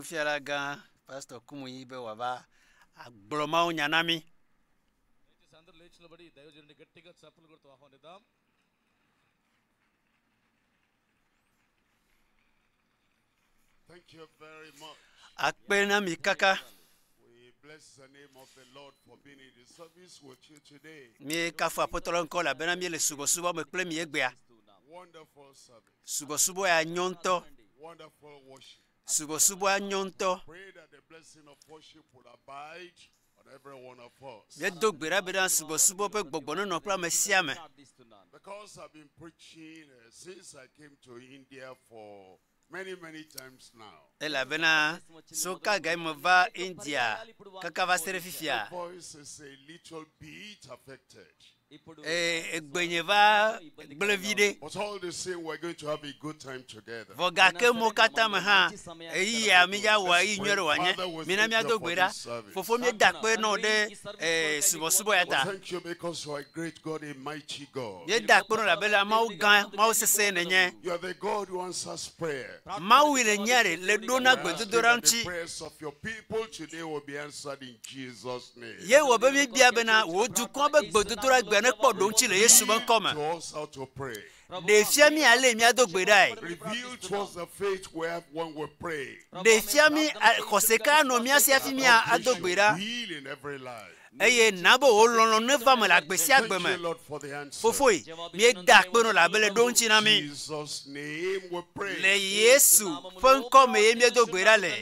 Nufiala gã Pastor Kumuyi be wòava agblɔ mawunya na mí. దయచేసి అందరూ లేచి నిలబడి దైవజనుడిని గట్టిగా చప్పట్లు కొడుతూ ఆహ్వానిద్దాం. Thank you very much. Akpe na mi kaka. We bless the name of the Lord for being in the service with you today. Míekafu Aƒetɔ la ŋkɔ elabena míele subɔsubɔ me kple mi egbea. Wonderful service, Subɔsubɔ ya nyo ŋutɔ. wonderful worship. Subɔsubɔa nyo ŋutɔ. Pray that the blessing of worship will abide on every one of us. Míedo gbe ɖa bena subɔsubɔ ƒe gbɔgbɔ nenɔ kple ame sia ame. ప్రార్థిస్తున్నాను. Because I've been preaching since I came to India for many, many times now. Elabena so ka ga yi meva India kaka va se ɖe fifia, My voice is a little bit affected. ఇప్పుడు ee, egbenye va gblẽ vi ɖe. But all the same, we're going to have a good time together. Vɔ gake mo katã me hã, eyi ya mídza wɔ eyi nyuie ɖe wòanye. Mina míado gbe ɖa. Fofo míeda akpe na wò ɖe ee, subɔsubɔ ya Well, ta. thank you because you are a great God, a mighty God. Míeda akpe na wò elabena Mawu gã, Mawu sesẽ nènye. You are the God who answers prayer. Mawu yi le nye ɖe le ɖo na We ask you gbedodoɖa that the ŋuti. prayers of your people today will be answered in Jesus' name. Ye wɔ be míebia bena wò dukɔ be gbedodoɖa gbea nekpɔ ɖo ŋuti le Yesu ƒe ŋkɔ me. To us how to pray. Ɖe fia mí ale míado gbe ɖae. Reveal to us the faith we have when we pray. Ɖe fia mí a- xɔse ka nɔ mía si hafi mía ado Accomplish gbe your ɖa. will in every life. Eye na be wò lɔlɔ̃ neva me le agbe sia Thank agbe me. you, Lord, for the answer. Fofoe, míeda akpe nɔ le abe le ɖo ŋuti na In mí. Jesus' name we Le pray. Yesu ƒe ŋkɔ me ye míedo gbe ɖa le.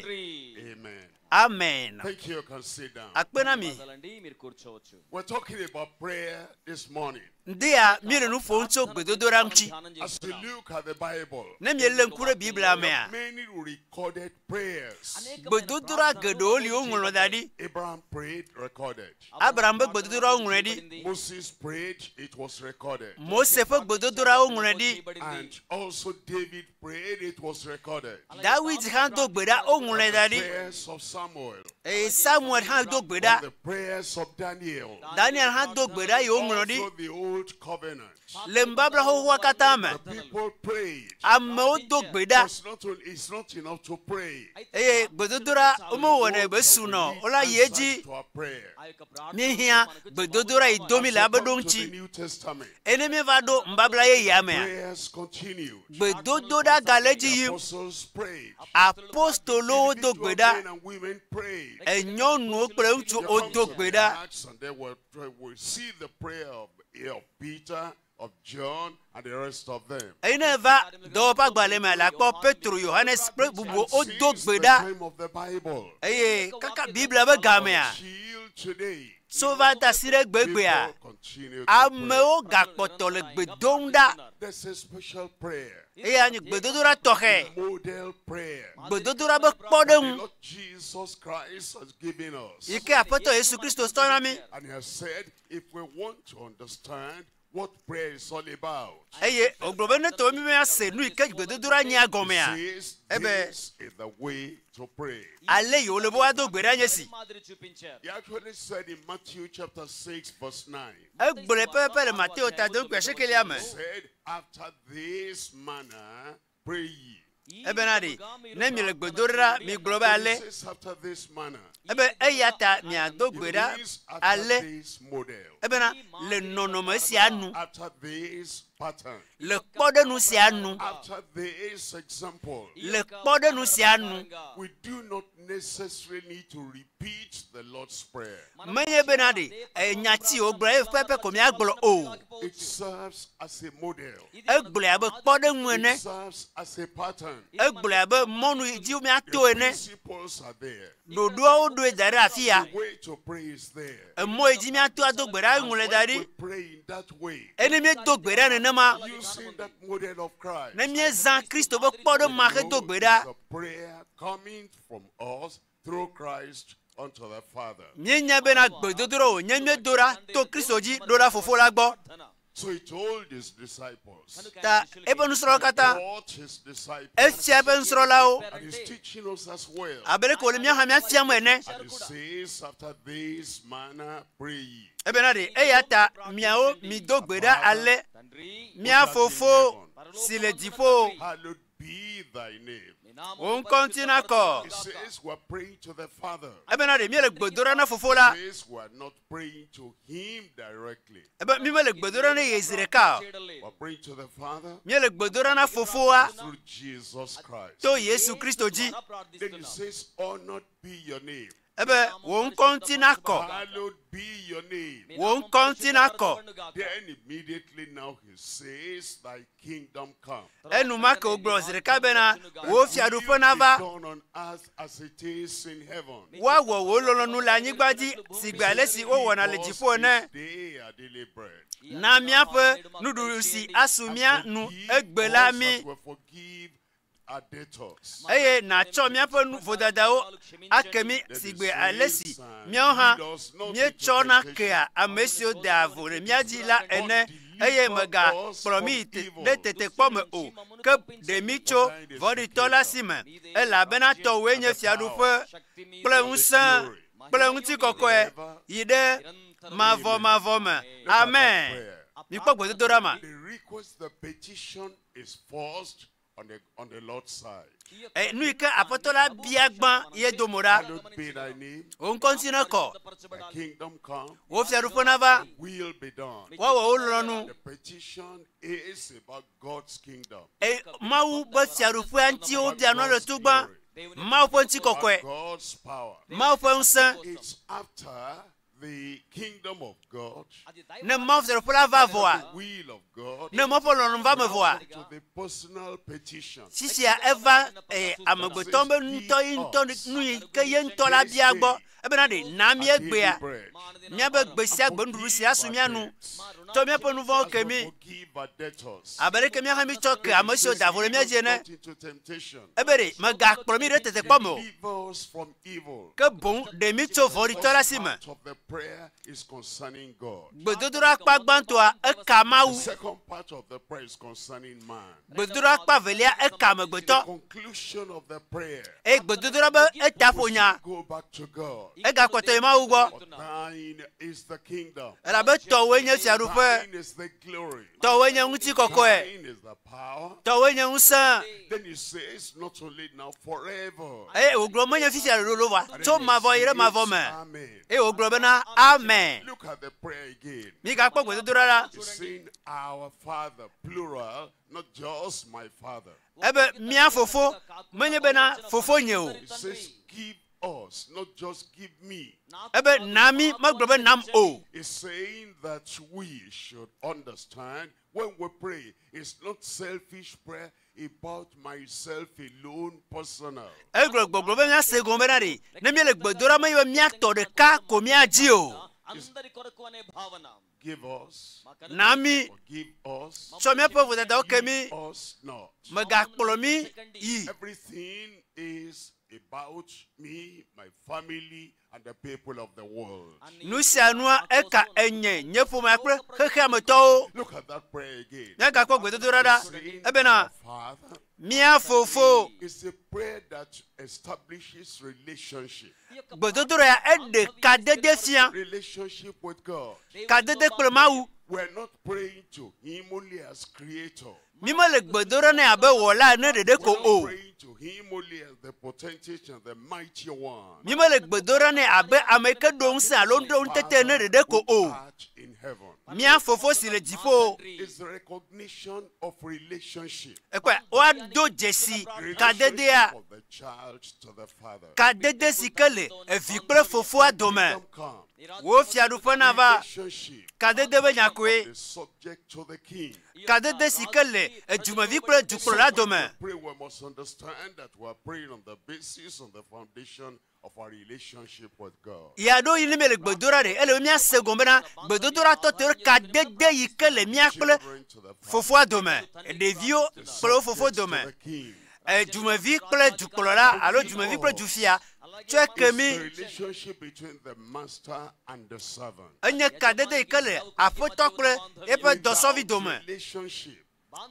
Amen. Amen. Thank you. You can sit down. Akpe na mi. ధన్యవాదాలండి, మీరు కూర్చోవచ్చు. We're talking about prayer this morning. Ŋdea míele nu ƒom tso gbedodoɖa ŋuti. ధ్యానం As we చేస్తున్నాం. look at the Bible, Ne míelé ŋku ɖe Biblia there mea, are many recorded prayers. gbedodoɖa geɖewo li woŋlɔ da ɖi. Abraham prayed, recorded. Abraham ƒe gbedodoɖa woŋlɔe ɖi. Moses prayed, it was recorded. Mose ƒe gbedodoɖa woŋlɔe ɖi. And also David prayed, it was recorded. Dawid hã do gbe ɖa, woŋlɔe da The ɖi. prayers of Samuel, Eye Samuel hã do gbe ɖa. and the prayers of Daniel, Daniel hã do gbe ɖa eye woŋlɔ ɖi. also the old covenant. Le nubabla xoxoa katã me, The people prayed. amewo do gbe ɖa It's not enough to pray. eye gbedodoɖa womewɔnɛ be sunɔ o. Wola yi edzi. Answers to our prayer. ఆ యొక్క ప్రార్థన Míehiã gbedodoɖa yi do mí le As abe we ɖo come to ŋuti. the New Testament, Eye ne míeva ɖo nubabla yeyea mea, prayers continued. gbedodoɖa gale edzi The yim. apostles prayed. Apostolowo do gbe Individual ɖa. men and women prayed. Enyɔnuwo kple ŋutsuwo You do come to gbe the ɖa. Acts and they will see the prayer of Peter, of John, and the rest of them. Eye ne eva dɔwɔƒe agbalẽ me le akpɔ Petro, Yohanes kple bubuwo wodo Since gbe the ɖa. time of the Bible Eye kaka Biblia ƒe gamea, till today, tso va da asi ɖe gbegbea, people continue to pray. amewo gakpɔtɔ le gbe dom ɖa. There's a special prayer, Eye anyi gbedodoɖa tɔxɛ, model prayer. gbedodoɖa be The kpɔɖeŋu Lord Jesus Christ has given us. yi ke Aƒetɔ Yesu Kristo tɔ na mí. And he has said, if we want to understand what prayer is all about, Eye wògblɔ be ne tɔ mi míase nu yi ke gbedodoɖa nyea he gɔmea, says, ebe this is the way to pray. ale yi wòle be woado gbe ɖa nye si. మాదిరి చూపించారు. He actually said in Matthew chapter 6, verse 9, Egblɔe pɛpɛpɛ le Mateo ta do kpe asiekɛlia me. he said, after this manner, pray ye. Ebena ɖe, ne miele gbe dom ɖa, migblɔ be When ale. he says after this manner, Ebe eya ta miado it gbe ɖa means after ale. this model, Ebena le nɔnɔme sia nu, after this pattern, le kpɔɖeŋu sia nu, after this example. le kpɔɖeŋu sia nu. We do not necessarily need to repeat the Lord's Prayer. Menye bena ɖe, enyati wògblɔ eye pɛpɛ ko míagblɔ o. It serves as a model. Egblɔe abe kpɔɖeŋu ene. It serves as a pattern. Egblɔe abe mɔnu yi dzi míato The ene. principles are there. Ɖoɖoawo ɖoe da ɖe afi ya. The way to pray is there. Emɔ yi dzi míato ado gbe ɖa eŋlɔe da When ɖi. we pray in that way, Eye ne míedo gbe ɖa nenema, using that model of Christ, ne míezã Kristo ƒe kpɔɖeŋu ma hedo know gbe it's ɖa, a prayer coming from us through Christ unto the Father. míenya bena gbedodoɖa wònye míedo ɖa to Kristo dzi ɖo ɖa Fofo la gbɔ. So he told his disciples, Ta eƒe nusrɔ̃lawo katã, taught his disciples, efia eƒe nusrɔ̃lawo and he's teaching us as well. abe ɖeke wòle mía hã míafiam ene. And he says, after this manner, pray ye. Ebena ɖe, eya ta miawo mido gbe ɖa ale తండ్రి mía Fofo si le dziƒo, Hallowed be be thy name. Wò ŋkɔ ŋuti nakɔ. It says we're praying to the Father. Ebena ɖe míele gbe do ɖa na fofo la. It says we're not praying to him directly. Ebe mi mele gbe do ɖa ne ye zi ɖeka o. We're praying to the Father Míele gbe do ɖa na fofoa through Jesus Christ. to Yesu Kristo dzi. Then it says, Honored be your name. Ebe wò ŋkɔ ŋuti nakɔ. Hallowed be your name. Wò ŋkɔ ŋuti nakɔ. Then immediately now he says, Thy kingdom come. Enumake wògblɔ zi ɖeka bena wò fiaɖuƒe Will nava. be done on earth as it is in heaven. Woawɔ wò lɔlɔ̃nu le anyigba dzi si gbe ale si wowɔna le Give us dziƒo ene. this day our daily bread. Na míaƒe nuɖuɖu si asu mía nu Forgive egbe la us mí as we forgive our debtors. eye nàtsɔ míaƒe nu vodadawo ake mí si gbe ale si míawo hã míetsɔna kea ame siwo dea vo ɖe mía dzi la ene eye mègakplɔ mí yi te- ɖe tetekpɔ me o ke ɖe mí tso vɔ̃ɖitɔ la si me elabena tɔwòe nye fiaɖuƒe kple ŋusẽ kple ŋutikɔkɔe yi ɖe mavɔmavɔ me Look at that amen prayer. mikpɔ gbedodoɖa ma The request, the petition is first on the Lord's side. E, nu yi ke aƒetɔ la bia gbã ye do mo ɖa Hallowed be thy name, wò ŋkɔ ŋuti nekɔ thy kingdom come, wò fiaɖuƒe nava will be done. woawɔ wò lɔlɔ̃nu The petition is about God's kingdom, E, Mawu ƒe fiaɖuƒea ŋuti wobia nua le tu gbã Mawu ƒe ŋutikɔkɔe about God's power. Mawu ƒe ŋusẽ It's after the kingdom of God, ne Mawu fiaɖuƒe la va vɔa the will of God, ne Mawu ƒe lɔlɔ̃nu va me vɔa to the personal petition. sisia eva e, amegbetɔ be ŋutɔ yi ŋutɔ nu yi ke ye ŋutɔ la bia gbɔ ebena ɖe na Our mía daily gbea bread. míabe gbe sia gbe nuɖuɖu si asu mía nu tsɔ míaƒe nu vɔ̃wo ke As mí we forgive our debtors. abe ɖeke míaƒe mí tsɔ ke ame siwo da vo ɖe mía dzi ene Not into temptation. ebe ɖe mègakplɔ mí ɖe tetekpɔ me o Deliver us from evil. ke boŋ ɖe mí tso vɔ̃ɖitɔ la si me Part of the prayer is concerning God. gbedodoɖa akpa gbãtɔa eka The Mawu second part of the prayer is concerning man. gbedodoɖa akpa velia eka The amegbetɔ conclusion of the prayer. eye gbedodoɖa be etaƒonya Go back to God. egakpɔtɔ yi Mawu gbɔ For thine is the kingdom. elabe tɔwoe nye fiaɖuƒe Thine is the glory. tɔwoe nye ŋutikɔkɔe Thine is the power. tɔwoe nye ŋusẽ Then he says, not only now, forever. eye wògblɔ menye fifia ɖoɖo va And tso then he mavɔ yi ɖe says, mavɔ me Amen. eye wògblɔ bena amen Look at the prayer again. migakpɔ gbedodoɖa la He's saying, Our Father, plural, not just my father. ebe mía fofo menye bena fofonye o He says, Give us, not just give me. ebe na mí megblɔ be nam o He's saying that we should understand when we pray, it's not selfish prayer about myself alone, personal. egblɔ gbɔgblɔ be míase gɔme bena ɖe ne míele gbedoɖa menye be míatɔ ɖeka ko míadzi o అందరి కొరకు అనే భావన Give us, na mí forgive us, tsɔ míaƒe vodadawo ke mí lead us not. mègakplɔ mí yi Everything is about me, my family, and the people of the world. nu sia nua eka enye nye ƒomea kple xexeametɔwo Look at that prayer again. míagakpɔ gbedodoɖa ɖa Saying, ebena "Our Father," mía fofo It's a prayer that establishes relationship. gbedodoɖa ya eɖe kadede fia Relationship with God. kadede kple Mawu We're not praying to Him only as creator. mí mele gbedoɖa nɛ abe wɔla ene ɖeɖe ko We're not o praying to Him only as the potentate and the mighty one. mí mele gbedoɖa nɛ abe ame yi ke ɖo ŋusẽ alo ɖo ŋutete ene ɖeɖe ko Who o art in heaven. mía fofo si le dziƒo It's the recognition of relationship. ekpɔe woado dzesi kadedea Relationship of the child to the father. kadede si ke le evi kple fofoa dome Kingdom come. wò fiaɖuƒe nava Relationship kadede be nyakoe the subject to the king. kadede si ke le edumevi kple dukplɔla dome Pray, we must understand that we are praying on the basis, on the foundation of our relationship with God. ya ɖo yi ne mi le gbedoɖa ɖe ele be míase gɔme bena gbedodoɖa tɔ te ɖe kadede yi ke le mía kple Children to the father. fofoa dome ɖeviwo kple wo fofo Subject to dome the king. edumevi kple dukplɔla alo dumevi kple dufia tsɔe ke It's mí the relationship between the master and the servant. enye kadede yi ke le aƒetɔ kple eƒe dɔsɔvi dome Relationship.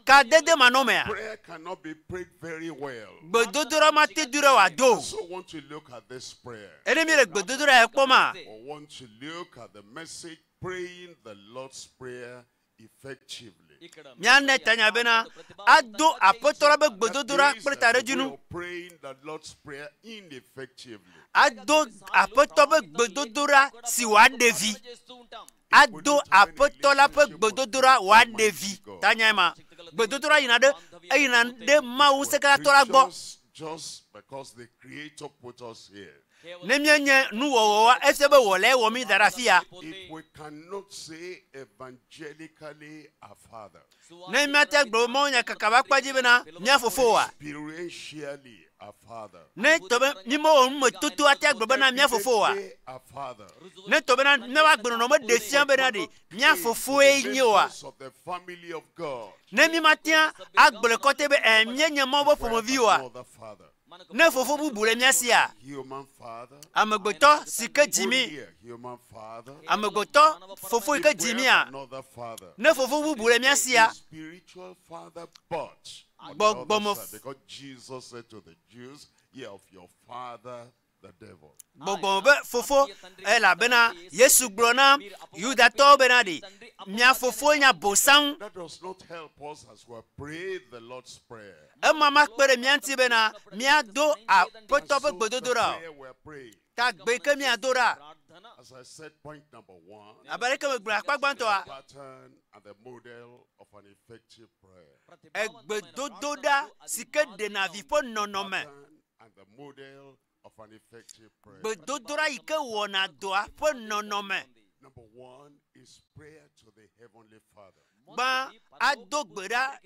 kadede manɔmea Prayer cannot be prayed very well. gbedodoɖa ma te do ɖe wòado o So want to look at this prayer. ene mi le gbedodoɖa ya kpɔma We want to look at the message praying the Lord's Prayer effectively. ఇక్కడ Míana tanya bena ado aƒetɔ la be gbedodoɖa That kple means that the way taɖodzinu. of praying the Lord's Prayer ineffectively. Ado aƒetɔ be gbedodoɖa si wòaɖe vi. చేస్తూ ఉంటాం Ado aƒetɔ la ƒe gbedodoɖa wòaɖe vi. Tanyae ma. Gbedodoɖa yina ɖe eyina ɖe Mawu ŋusẽkatãtɔ la gbɔ. Creatures Just because the Creator put us here. Ne míenye nuwɔwɔwoa, efia be wɔlae wɔ mí da ɖe afi ya. If we cannot say evangelically our Father, Ne míate gblɔ be Mawu nya kaka be akpa dzi bena mía fofo oa, experientially our Father, ne tɔ be mímewɔ numetoto ate agblɔ bena mía fofo oa, evidently our Father, ne tɔ bena míaƒe agbenɔnɔ meɖe fia bena ɖe mía fofoe nye oa, members of the family of God, ne mímatea agblɔe kɔtɛ be ɛ míenye Mawu ƒe we have ƒomevi oa, another Father, ne fofo bubu le mía sia, human Father, amegbetɔ si ke dzi mí, only a human Father, amegbetɔ fofo yi ke If dzi we mía, have another Father, ne fofo bubu le mía sia, a spiritual Father, but on the other Gbɔgbɔme- side, because Jesus said to the Jews, "Ye of your father, the devil." gbɔgbɔme be fofo elabena Yesu gblɔ na Yudatɔwo bena ɖe mia fofo nye abosam. That does not help us as we pray the Lord's Prayer. Ema makpe ɖe mía ŋuti bena míado aƒetɔ ƒe So the gbedodoɖa o. prayer we are praying, Ta gbe yi ke míado ɖa ప్రార్థన as I said, point number one, abe aleke megblɔ akpa gbãtɔa, the pattern and the model of an effective prayer. egbedodoɖa si ke ɖena vi ƒe nɔnɔme. Pattern and the model of an effective prayer. Gbedodoɖa yi ke wɔna dɔa ƒe nɔnɔme. Number one is prayer to the Heavenly Father. Gbã ado gbe ɖa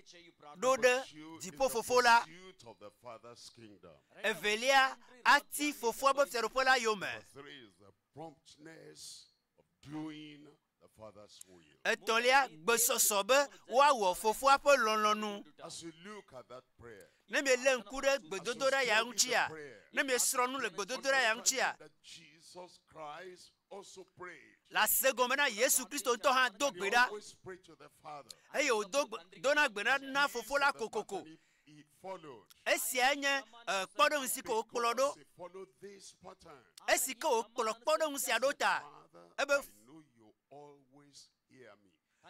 ɖo ɖe Pursuit is the dziƒofofo la. pursuit of the Father's kingdom. Evelia ati fofoa ƒe fiaɖuƒe la yome. Number three is the promptness of doing the Father's will. Etɔ̃lia gbesɔsɔ be woawɔ fofoa ƒe lɔlɔ̃nu. As you look at that prayer, Ne mielé ŋku ɖe gbedodoɖa ya ŋutia, ne miesrɔ̃ nu le gbedodoɖa ya ŋutia, that Jesus Christ also prayed. le ase gɔme na Yesu Kristo ŋutɔ hã do He gbe ɖa always prayed to the Father. eye wòdo gbe- dona gbe ɖa na fofo la This is the kokoko. pattern He followed. Esiae nye eh, kpɔɖeŋu si ke wòkplɔ ɖo. Because he followed this pattern. Esi ke wòkplɔ kpɔɖeŋu sia ɖo ta, Father, Ebe- I know you always hear me.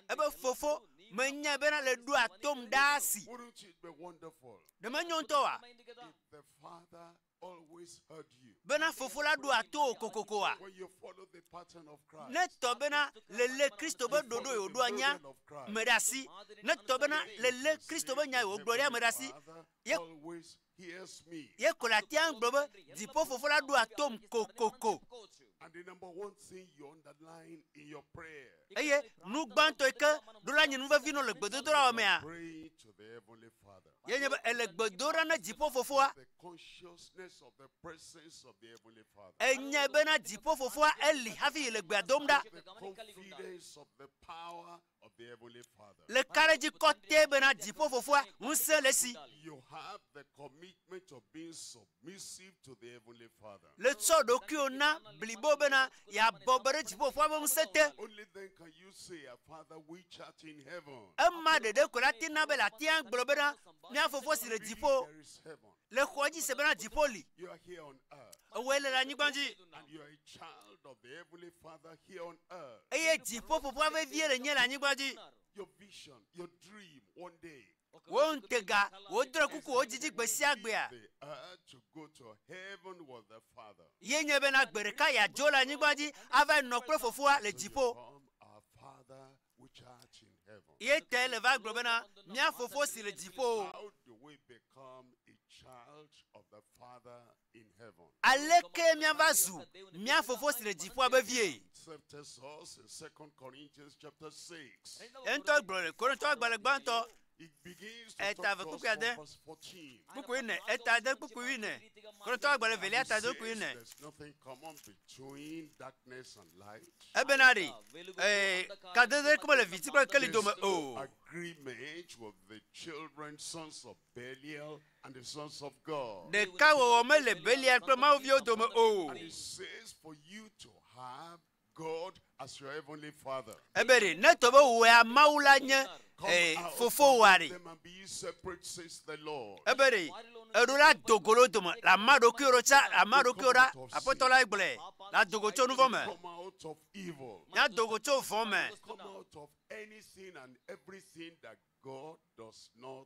ebe fofo menya bena le ɖoa tom ɖaa si. Wouldn't it be wonderful Ɖe menyo ŋutɔ oa? కదా if the Father always heard you? Bena fofo la ɖoa to wò kokokoa? When you follow the pattern of Christ, Ne tɔ bena lele Kristo ƒe ɖoɖo yi wòɖo anyia model of Christ, me ɖe asi. Ne tɔ bena lele Kristo ƒe nya yi wògblɔ ɖia me ɖe asi. Father Ye- always hears me. Ye ko le atea ŋu gblɔ be dziƒo fofo la ɖoa tom kokoko. చెప్పుకోవచ్చు And the number one thing you underline in your prayer, Eye nu gbãtɔ yi ke ɖo la nye nu vevi nɔ le gbedodoɖa wɔ mea, praying to the Heavenly Father. ye nye be ele gbe dom ɖa na dziƒo fofoa. The consciousness of the presence of the Heavenly Father. Enyae bena dziƒo fofoa eli hafi yi le gbea dom ɖa. The confidence of the power of the Heavenly Father. Le ka ɖe dzi kɔtɛ bena dziƒo fofoa ŋusẽ le esi. You have the commitment of being submissive to the Heavenly Father. Le tsɔ ɖokuiwò na blibo bena yeabɔbɔ ɖe dziƒo fofoa ƒe ŋusẽ te. Only then can you say, Our Father which art in heaven. Ema ɖeɖe ko la te na be le atea gblɔ bena mía fofo si le Believe dziƒo there is heaven. le xɔ dzi se bena dziƒo li. You are here on earth. Ewɔe le le anyigba dzi And you are a child of the Heavenly Father here on earth. eye dziƒo fofoa vevie le nye le anyigba dzi. Your vision, your dream, one day. Wò ŋutega, wò drɔ̃e kuku, wò dzidzi gbe sia gbea The earth to go to heaven with the Father. ye nye bena gbe ɖeka yeadzo le anyigba dzi ava nɔ kple fofoa le So you dziƒo. become our Father which art in heaven. Ye tae le va gblɔ bena mía fofo si le dziƒo. How do we become a child of the Father in heaven? Aleke míava zu mía fofo si le dziƒoa be vie? Self tells us in 2 Corinthians chapter 6. Ye ŋutɔ gblɔ le Korintɔ agbalẽ gbãtɔ It begins to Eta talk to us kpukpui ade. from verse 14. kpukpui ne eta ade kpukpui ne Korintɔ agbalẽ velia He eta ade kpukpui says ne. There's nothing common between darkness and light. Ebena ɖi ee kadede ko mele viti kple keli There's dome no o. agreement with the children, sons of Belial, and the sons of God. Ɖekawɔwɔ mele Belial kple Mawuviwo dome o. And it says for you to have God as your heavenly Father. Ebe ɖi ne tɔ be wòe Mawu la nye Come ee out fofowoa from ɖi. them and be ye separate, says the Lord. Ebe ɖi eɖo la do go le wo dome le ama ɖokuiwo ɖo tsa ama ɖokuiwo ɖa aƒetɔ la gblɔe Le adogo tso nu vɔ me. Come out of evil. Míado go tso vɔ me. Come out of anything and everything that God does not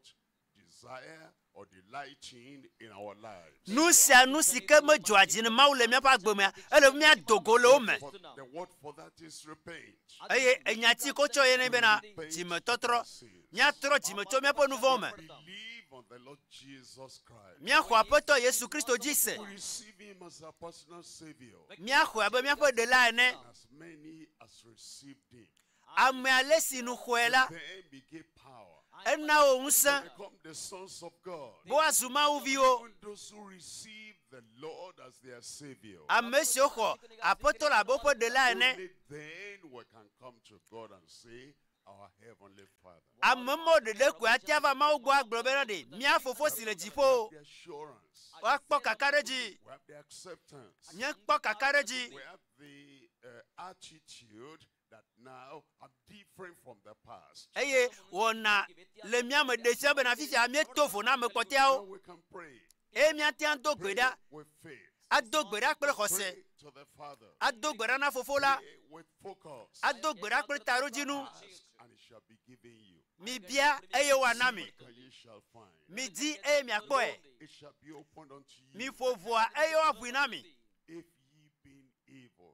desire or delight in our lives. Nu sia nu si ke medzɔa dzi ne Mawu le míaƒe agbe mea, ele be míado go le wo me. For the word for that is repent. Eye enyati ko tsɔ ye ne bena dzimetɔtrɔ. Míatrɔ dzime tso míaƒe nu vɔ̃wo me. Believe on the Lord Jesus Christ. Míaxɔ Aƒetɔ Yesu Kristo dzi se. We receive him as our personal savior. Míaxɔe abe míaƒe ɖela ene. As many as received him. Ame ale si nu xɔe la, Then he gave power. ena wo ŋusẽ To become the sons of God. be woazu Mawu viwo. Even those who receive the Lord as their savior. Ame siwo xɔ Aƒetɔ le abe woƒe ɖela ene. Only then we can come to God and say, Our Heavenly Father. Ame mɔ ɖeɖe koe ate ava Mawu gbɔ agblɔ bena ɖe mía fofo si le dziƒo. The assurance. Woakpɔ kakaɖedzi. We have the acceptance. Míekpɔ kakaɖedzi. We have the attitude that now I'm different from the past. Eye wɔna le mía me ɖe fia bena fifia míeto vo na ame Now kpɔtɔeawo. we can pray. Eye míate ŋu ado gbe Pray ɖa. with faith. Ado gbe ɖa kple xɔse. Pray to the Father. Ado gbe ɖa na fofo la. Pray with focus. Ado gbe ɖa kple taɖodzinu. Ask and it shall be given you. Mibia eye woana mi. Seek and ye shall find. Midi eye miakpɔe. It shall be opened unto you. Miƒo ʋɔa eye woaʋui na mi. If ye being evil,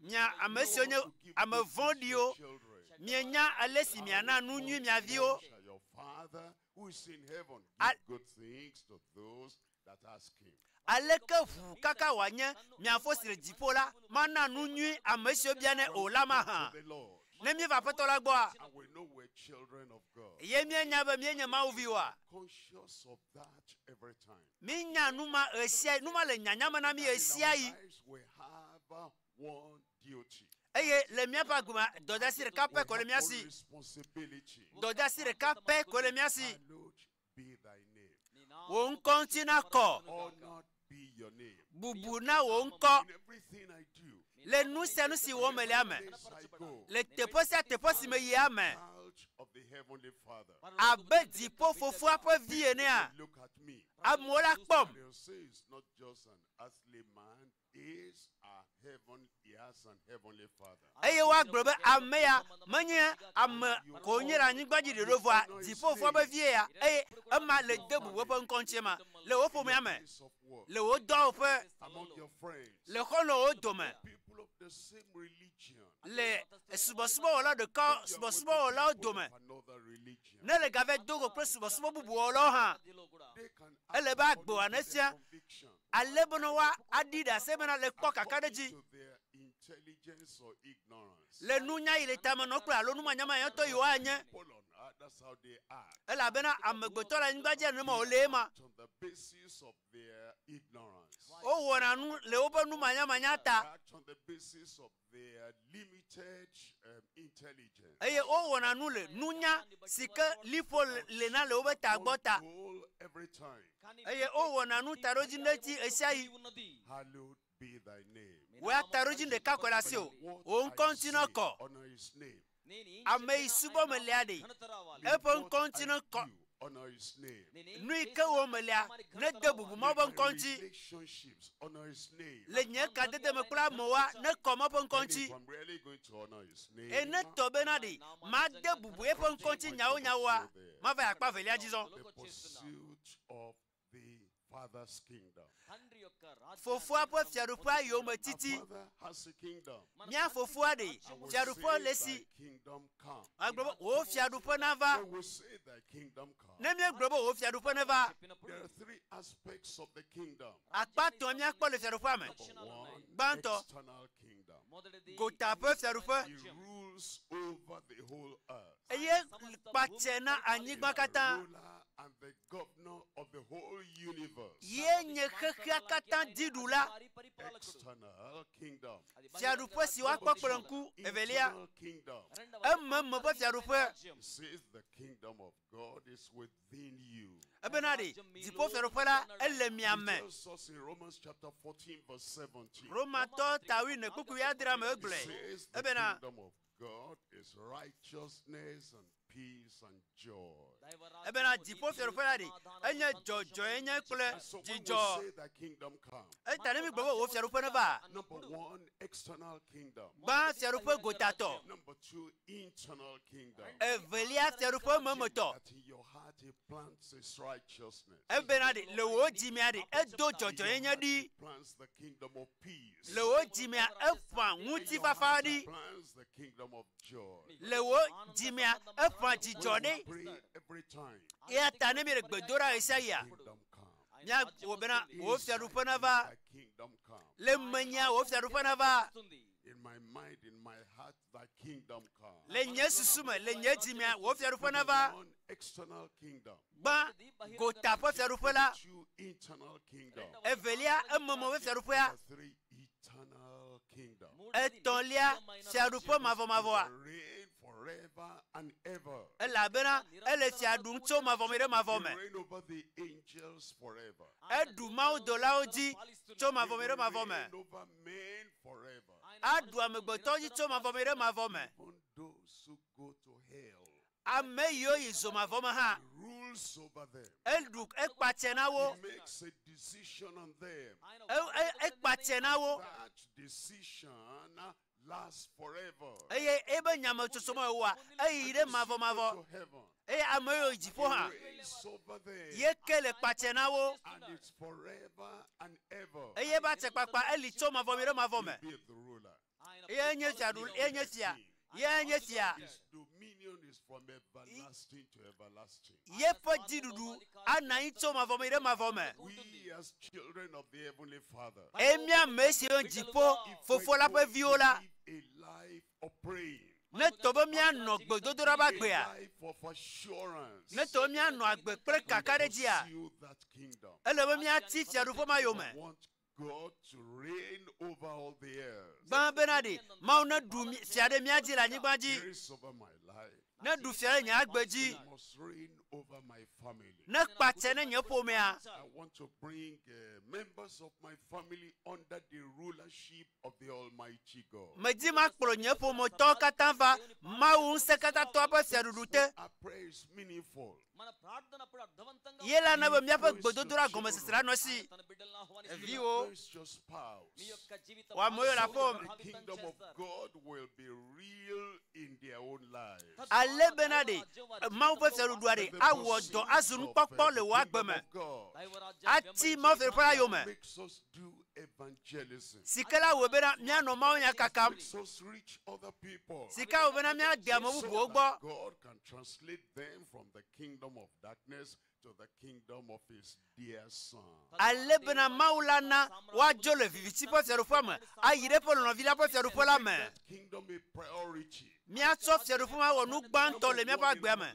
Mia ame siwo nye know how to give ame good things to your vɔ̃ɖiwo, children, mienya ale si miana nu nyui mia viwo. shall your Father who is in heaven Al- give good things to those that ask him? Aleke ʋu kaka wòanye mia fo si le dziƒo la mana nu nyui ame siwo bianɛ o la mahã. To the Lord. Ne míeva Aƒetɔ la gbɔa, And we know we're children of God. ye míenya be míenye Mawu viwoa. Conscious of that every time. Mínya nu ma ɣe sia nu ma le nyanya me na mí ɣe In our sia ɣi. lives, we have one duty. Eye le míaƒe agbe mea, dɔdeasi ɖeka We pɛ ko le have mía one si. responsibility. Dɔdeasi ɖeka pɛ ko le mía si. Hallowed be thy name. Wò ŋkɔ ŋuti nakɔ. Honored be your name. Bubu na wò ŋkɔ In everything I do, le nu sia nu si wɔm mele me. place I go, Le teƒe sia teƒe si meyia me. child of the heavenly Father. Abe dziƒo fofoa ƒe vi enea, Look at me. amewo la kpɔm. They'll say it's not just an earthly man, he's a heaven, he has an heavenly father. Eye woagblɔ be ame ya menye ame ko wònye le anyigba dzi ɖeɖe vɔa dziƒofoa ƒe vie ya eye ema le de bubu eƒe ŋkɔ ŋuti ma le wò ƒomea me, Place of work, le wò dɔwɔƒe, among your friends, le xɔlɔ̃wo dome, people of the same religion, le subɔsubɔwɔla ɖeka subɔsubɔwɔlawo people dome. of another religion. Ne le gava do go kple subɔsubɔ bubuwɔlawo hã, They can ele act be according agbewoa to their nesia conviction, ale bena woa aɖi ɖase bena le kpɔ kakaɖedzi according to their intelligence or ignorance. le nunya yi le tame nɔ kple alo numanyamanyatɔ yi woanye People on earth, that's how they act. elabena amegbetɔ le anyigba dzi nenema wòle ema. Act on the basis of their ignorance. Wowɔna nu le woƒe numanyamanya They ta act on the basis of their limited intelligence. eye wowɔna nu le nunya si ke liƒo le na le woƒe tagbɔ ta One goal every time. eye wowɔna nu taɖodzinu ɖe dzi ɣe sia ɣi. Hallowed be thy name. Wò ya taɖodzinu ɖeka koe le asiwò. Wò ŋkɔ ŋuti I say, nekɔ. Honor his name. Ame yi subɔ melea ɖe, eƒe What ŋkɔ ŋuti I nekɔ. do, honor his name. Nu yi ke wɔm melea, nede bubu Mawu ƒe ŋkɔ ŋuti. Relationships, honor his name. Le nye kadede me kple amewoa, nekɔ Mawu ƒe ŋkɔ And ŋuti. if I'm really going to honor his name, Eye ne tɔ bena ɖe, made bubu eƒe ŋkɔ ŋuti nyawonyawoa, mava yi akpa velia dzi zɔ. the pursuit of the Father's kingdom. Fofoa ƒe fiaɖuƒea yome Our titi. Father has a kingdom. Mía fofoa ɖe, And we fiaɖuƒe say, le Thy si. kingdom come. Agblɔ be wò fiaɖuƒe nava. When we say thy kingdom come, Ne míegblɔ be wò fiaɖuƒe neva, there are three aspects of the kingdom. akpa etɔ̃ míakpɔ le fiaɖuƒea me. Number one, Gbãtɔ. external kingdom. Gota ƒe fiaɖuƒe He rules over the whole earth. eye kpatse na anyigba He's the katã. ruler and the governor of the whole universe. Ye nye xexea katã dziɖula. External kingdom. Fiaɖuƒe si woakpɔ kple ŋku evelia, Internal kingdom. ememe ƒe fiaɖuƒe. It says the kingdom of God is within you. Ebena ɖe, dziƒo fiaɖuƒe la, ele mia He me. tells us in Romans chapter 14, verse 17. Romatɔ ta wuiene kpukpui adrea me It egblɔe. says the Ebena kingdom of God is righteousness and peace and joy. Ebena dziƒo fiaɖuƒe la ɖi enye dzɔdzɔenye kple And so when we dzidzɔ. say that kingdom come, Eta ne mi gblɔ be wò fiaɖuƒe neva, number one, external kingdom. gbã fiaɖuƒe gotatɔ, Number two, internal kingdom. evelia fiaɖuƒe memetɔ. That in your heart he plants his righteousness. Ebena ɖi le wò dzimea ɖi edo In your dzɔdzɔenye heart ɖi. he plants the kingdom of peace. Le wò dzimea eƒã In your ŋutifafa heart he ɖi. plants the kingdom of joy. Le wò dzimea eƒã dzidzɔ When we ɖi. pray every time, Eya ta ne mi le gbe do ɖa ɣe sia ɣia, kingdom come. míawɔ bena wò Inside fiaɖuƒe me, neva. thy kingdom come. Le menya wò fiaɖuƒe neva. In my mind, in my heart, thy kingdom come. Le nye susu me, le nye dzimea, wò fiaɖuƒe Number neva. one, external kingdom. Gbã gota ƒe fiaɖuƒe la. Two, internal kingdom. Evelia ememe ƒe fiaɖuƒea. Number three, eternal kingdom. Etɔ̃lia fiaɖuƒe mavɔmavɔa. Reign forever and ever. Elabena ele fia ɖum tso mavɔme ɖe mavɔ He me. reign over the angels forever. Eɖu mawudɔlawo dzi tso He mavɔme ɖe will mavɔ me. reign over men forever. Aɖu amegbetɔwo dzi tso mavɔme ɖe mavɔ me. Even those who go to hell, Ame yiwo yi zo mavɔ me hã, he rules over them. eɖu ekpatse na wo. He makes a decision on them. Ekpatse na wo That decision lasts forever. eye ebe nyametsotso me wòwɔa eyi ɖe Those who go mavɔmavɔ to heaven, eye ame yiwo yi dziƒo hã he reigns over them. ye ke le kpatse na wo And it's forever and ever. eye ebe atsekpakpa eli tso mavɔme ɖe mavɔ me. He be the ruler. Ye nye fiaɖu ye nye fia ye nye fia. His dominion is from everlasting to everlasting. Yeƒe dziɖuɖu anɔ anyi tso mavɔme ɖe mavɔ me. We as children of the Heavenly Father, Eye mía ame siwo dziƒo if we're fofo la ƒe going viwo to la, live a life of praying, ne tɔ be míanɔ gbedodoɖa ƒe a agbea, life of assurance, ne tɔ be míanɔ agbe kple kakaɖedzia, pursue that kingdom. ele be míati fiaɖuƒe ma yome. We want God to reign over all the earth. Gbã bena ɖi Mawu neɖu fia ɖe mía dzi le anyigba dzi, Reigns over my life. neɖu fia ɖe nye agbe dzi, He must reign over my family. nekpatse ne nye ƒomea. I want to bring members of my family under the rulership of the Almighty God. Medi makplɔ nye ƒometɔwo katã va Mawu ŋusẽkatãtɔa ƒe fiaɖuɖu te. Our prayer is meaningful. మన ప్రార్థన అప్పుడు అర్థవంతంగా Ye la na be míaƒe Praise gbedodoɖa your gɔmesese children. la nɔ esi. తన బిడ్డలను ఆహ్వానిస్తున్నాడు. Viwo Praise your spouse. మీ యొక్క జీవిత Wa amewo le aƒewò me. The kingdom of God will be real in their own lives. Ale bena ɖe Mawu ƒe fiaɖuɖua ɖe The awɔ dɔ pursuit azu of, nukpɔkpɔ the le wò agbe kingdom me. of God Ati Mawu fiaɖuƒe la yome. makes us do evangelism. Si ke la wɔe bena míanɔ Mawu nya kakam. Makes us reach other people. Si ke awɔ bena míade ame So bubuwo that gbɔ. God can translate them from the kingdom of darkness to the kingdom of his dear son. Ale bena Mawu la na woadzo le viviti ƒe fiaɖuƒea me ayi ɖe eƒe lɔlɔ̃vi la ƒe fiaɖuƒe la me. That kingdom a priority. Míatsɔ fiaɖuƒe ma wɔ nu gbãtɔ le míaƒe agbea me.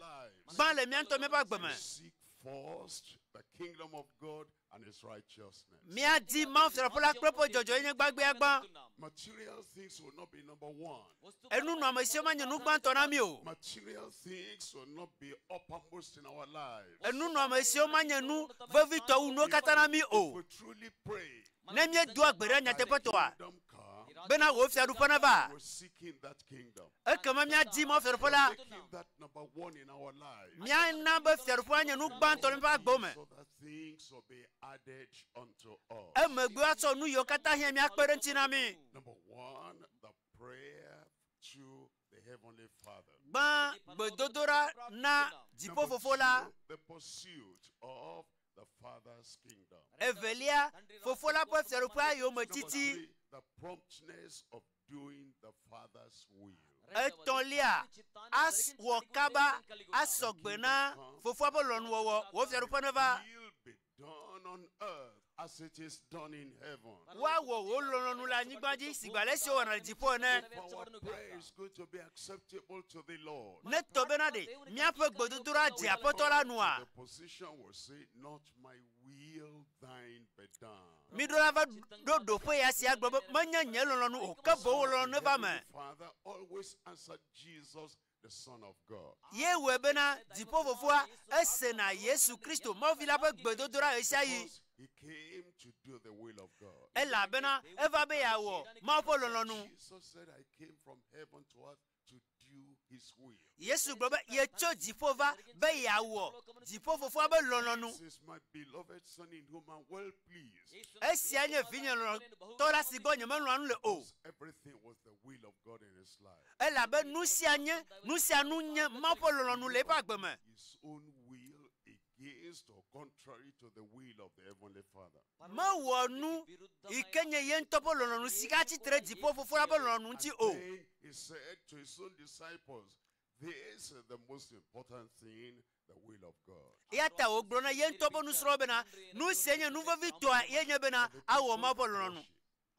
Gbã le mía ŋutɔ míaƒe agbe me. Seek first the kingdom of God and his righteousness. Míadi Mawu fiaɖuƒe la kple eƒe dzɔdzɔenyenye gbãgbea gbã. Material things will not be number one. Enunɔamesiwo manye nu gbãtɔ na mí o. Material things will not be uppermost in our lives. Enunɔamesiwo manye nu vevitɔ wu nuwo katã na mí o. If we truly pray, Ne míedoa gbe ɖa nyateƒetɔa, kingdom come, bena wò fiaɖuƒe neva, we're seeking that kingdom. ekema míadi Mawu fiaɖuƒe la. Making that number one in our lives. Míana be fiaɖuƒea nye nu gbãtɔ le míaƒe agbewo me. So that things will be added unto us. Emegbe woatsɔ nu yiwo katã hiã míakpe ɖe ŋuti na mí. Number one, the prayer to the Heavenly Father. Gbã gbedodoɖa na Number dziƒofofo la. two, the pursuit of the Father's kingdom. Evelia, fofo la ƒe fiaɖuƒea yome Number titi. three, the promptness of doing the Father's will. Etɔ̃lia, aswɔ kaba asɔ gbe na fofoa ƒe lɔnuwɔwɔ. Wò fiaɖuƒe neva. Will be done on earth as it is done in heaven. Woawɔ wò lɔlɔ̃nu le anyigba dzi si gbe ale si wowɔna le dziƒo ene. If our prayer is going to be acceptable to the Lord, Ne tɔ bena ɖe míaƒe gbedodoɖa dze aƒetɔ la nua, the position will say, Not my will, thine be done. míɖo la va ɖo ɖoƒe ya sia gblɔ be menye nye lɔlɔ̃nu o, ke boŋ wò lɔlɔ̃nu neva me. Heavenly Father always answered Jesus, the Son of God. Ye wɔe bena dziƒofofoa esena Yesu Kristo Mawu la ƒe gbedodoɖa ɣe sia ɣi. Because he came to do the will of God. Elabena eva be yeawɔ Mawu ƒe lɔlɔ̃nu. Jesus said, I came from heaven to earth to do his will. Yesu gblɔ be yetso dziƒo va be yeawɔ dziƒo fofoa be lɔlɔ̃nu. This is my beloved son in whom I'm well pleased. Esia nye vinye lɔlɔ̃tɔ la si gbɔ nyemelɔ̃a nu le o. Because everything was the will of God in his life. Elabe nu sia nye nu sia nu nye Mawu ƒe lɔlɔ̃nu le eƒe agbe me. His own will against or contrary to the will of the Heavenly Father. Mewɔ nu yi ke nye ye ŋutɔ ƒe lɔlɔ̃nu si ke atsitre dziƒo fofo la ƒe lɔlɔ̃nu ŋuti o. Then he said to his own disciples, This is the most important thing, the will of God. Eya ta wògblɔ na ye ŋutɔ ƒe nusrɔ̃wo bena nu sia nye nu vevitɔa ye nye bena awɔ Mawu ƒe lɔlɔ̃nu.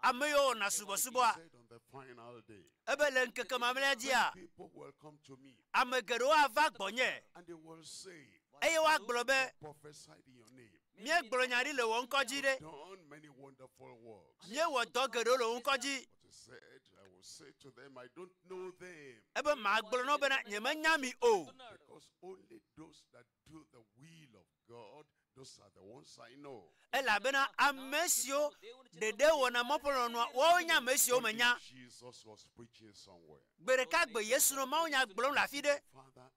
Ame yiwo wɔna He subɔsubɔa said on the final day, ebe le ŋkeke mamlɛa dzia people will come to me ame geɖewo ava gbɔnye and they will say, eye woagblɔ be prophesied in your name, míegblɔ nya ɖi le wò ŋkɔ dzi ɖe done many wonderful works. míewɔ dɔ geɖewo le wò ŋkɔ dzi But he said, I will say to them, I don't know them. ebe magblɔ na wo bena nyemenya mi o Because only those that do the will of God, those are the ones I know. elabena ame siwo ɖeɖe wɔna Mawu ƒe lɔlɔ̃nua woawo nye ame siwo One day menya. Jesus was preaching somewhere. Gbe ɖeka gbe Yesu nɔ mawunya gblɔm le afi ɖe Father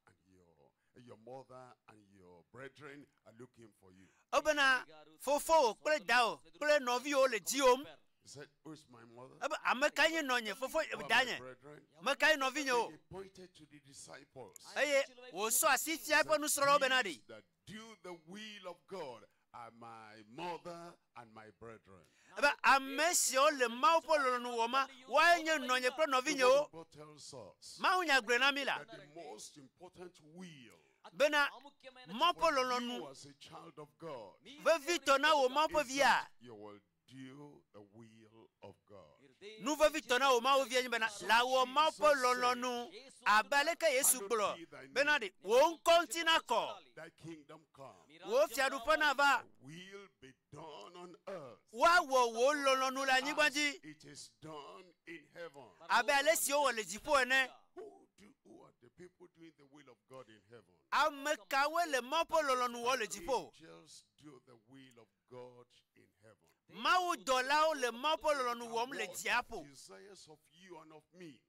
and your mother and your brethren are looking for you. ebena fofowò kple dawò kple nɔviwò le dziwòm He said, Who is my mother? ebe ame kae nye nɔnye fofo Who are my danye brethren? ame kae nɔvinyewo He pointed to the disciples. eye wòsɔ asi fia eƒe nusrɔ̃lawo bena ɖi These that do the will of God are my mother and my brethren. ebe ame siwo le Mawu ƒe lɔlɔ̃nu wɔma woae nye nɔnye kple The word nɔvinyewo of God tells us mawunya gblɔe na mi la that the most important will bena Mawu ƒe for you lɔlɔ̃nu as a child of God vevitɔ na wò Mawu ƒe is via that you will do the will of God. nu vevitɔ na wò Mawu via nye bena la wɔ Mawu ƒe lɔlɔ̃nu abe aleke Yesu gblɔ bena ɖi wò ŋkɔ ŋuti nakɔ Thy kingdom come. wò fiaɖuƒe nava Will be done on earth woawɔ wò lɔlɔ̃nu le anyigba as dzi it is done in heaven. abe ale si wowɔ le dziƒo ene Who are the people doing the will of God in heaven? ame kawoe le Mawu ƒe lɔlɔ̃nu wɔm le dziƒo Angels do the will of God in heaven. Mawu dɔlawo le Mawu ƒe lɔlɔ̃nu wɔm le What dziaƒo desires of you and of me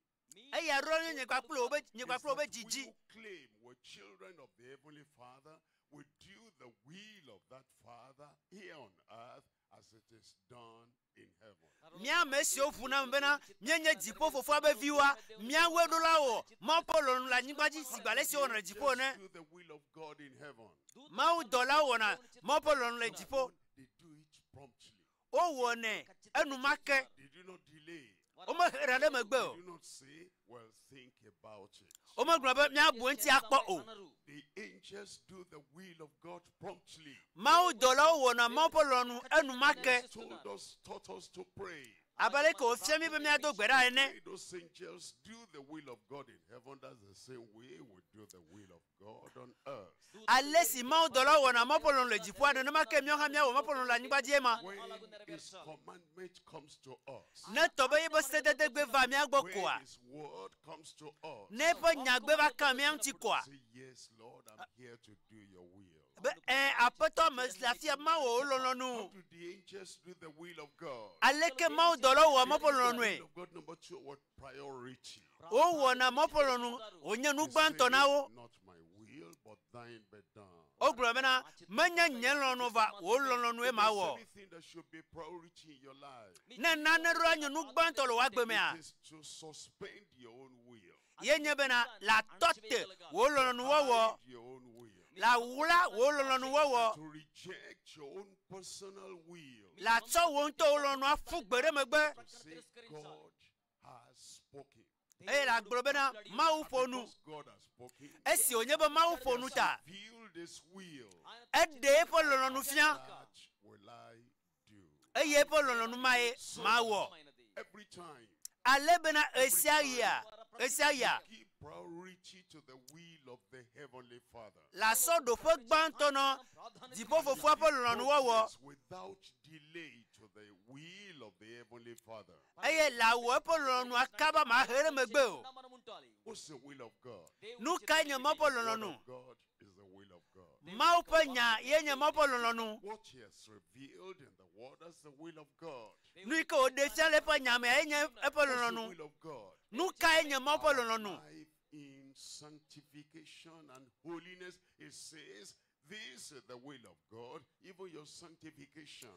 eya ɖo nye nye kpakple wo be nye is kpakple wo be that we dzidzi who claim we're children of the Heavenly Father will do the will of that Father here on earth as it is done in heaven. mía ame siwo ʋu na me bena míenye dziƒo fofoa be viwoa míawoe ɖo la wɔ Mawu ƒe lɔlɔ̃nu le anyigba dzi si gbe ale si wowɔna le dziƒo ene Angels do the will of God in heaven. Mawu dɔlawo wɔna Mawu ƒe lɔlɔ̃nu le dziƒo They do it promptly. wowɔnɛ enumake They do not delay. womehena ɖe megbe They o do not say, well, think about it. womegblɔ be míabu eŋuti akpɔ o The angels do the will of God promptly. Mawu dɔlawo wɔna Mawu ƒe lɔlɔ̃nu enumake Told us, taught us to pray. abe ale ke wòfia mí be míado gbe ɖa ene Pray Those angels do the will of God in heaven. That's the same way we do the will of God on earth. ale si Mawu dɔlawo wɔna Mawu ƒe lɔlɔ̃nu le dziƒoa nenema ke míawo hã míawɔ Mawu ƒe lɔlɔ̃nu le anyigba dzi ema When His commandment comes to us, ne tɔ be yeƒe sedede gbe va mía gbɔ when koa His word comes to us, ne eƒe nyagbe va ka mía ŋuti koa say, Yes, Lord, I'm here to do your will. be ɛ aƒetɔ me le afia mawɔ wo lɔlɔ̃nu How do the angels do the will of God? aleke Mawu dɔlawo wɔa Mawu ƒe The lɔlɔ̃nue will of God, number two, what priority? wowɔna Mawu ƒe lɔlɔ̃nu wònye nu He gbãtɔ said, na wo Not my will, but thine be done. wogblɔ bena menye nye lɔlɔ̃nu va wò lɔlɔ̃nue If ma there's wɔ anything that should be priority in your life, ne nane ɖo anye nu gbãtɔ le wò agbe mea it is to suspend your own will. ye nye bena la tɔ te wò lɔlɔ̃nuwɔwɔ Hide your own will. la wla wò lɔlɔ̃nuwɔwɔ To reject your own personal will. la tsɔ wò ŋutɔ wò lɔlɔ̃nu aƒu gbe ɖe megbe To say God has spoken. eye la gblɔ bena Mawu ƒo nu Because God has spoken, esi wònye be Mawu ƒo nu ta revealed His will. eɖe eƒe lɔlɔ̃nu fia That will I do. eye eƒe lɔlɔ̃nu ma ye mawɔ Every time, ale bena ɣesiaɣia ɣesiaɣia give priority to the will of the Heavenly Father. la sɔ ɖoƒe gbãtɔ nɔ dziƒofofoa ƒe lɔlɔ̃nuwɔwɔ Promptness Without delay to the will of the Heavenly Father. eye la wɔ eƒe lɔlɔ̃nua kaba mahe ɖe megbe o What's the will of God? nu kae nye Mawu ƒe Word lɔlɔ̃nu of God is the will of God. Mawu ƒe nya ye nye Mawu ƒe lɔlɔ̃nu What He has revealed in the Word is the will of God. nu yi ke wòɖe fia le eƒe nya mea ye nye eƒe What's the lɔlɔ̃nu will of God? nu kae nye Mawu ƒe lɔlɔ̃nu Life in sanctification and holiness. It says, this is the will of God, even your sanctification.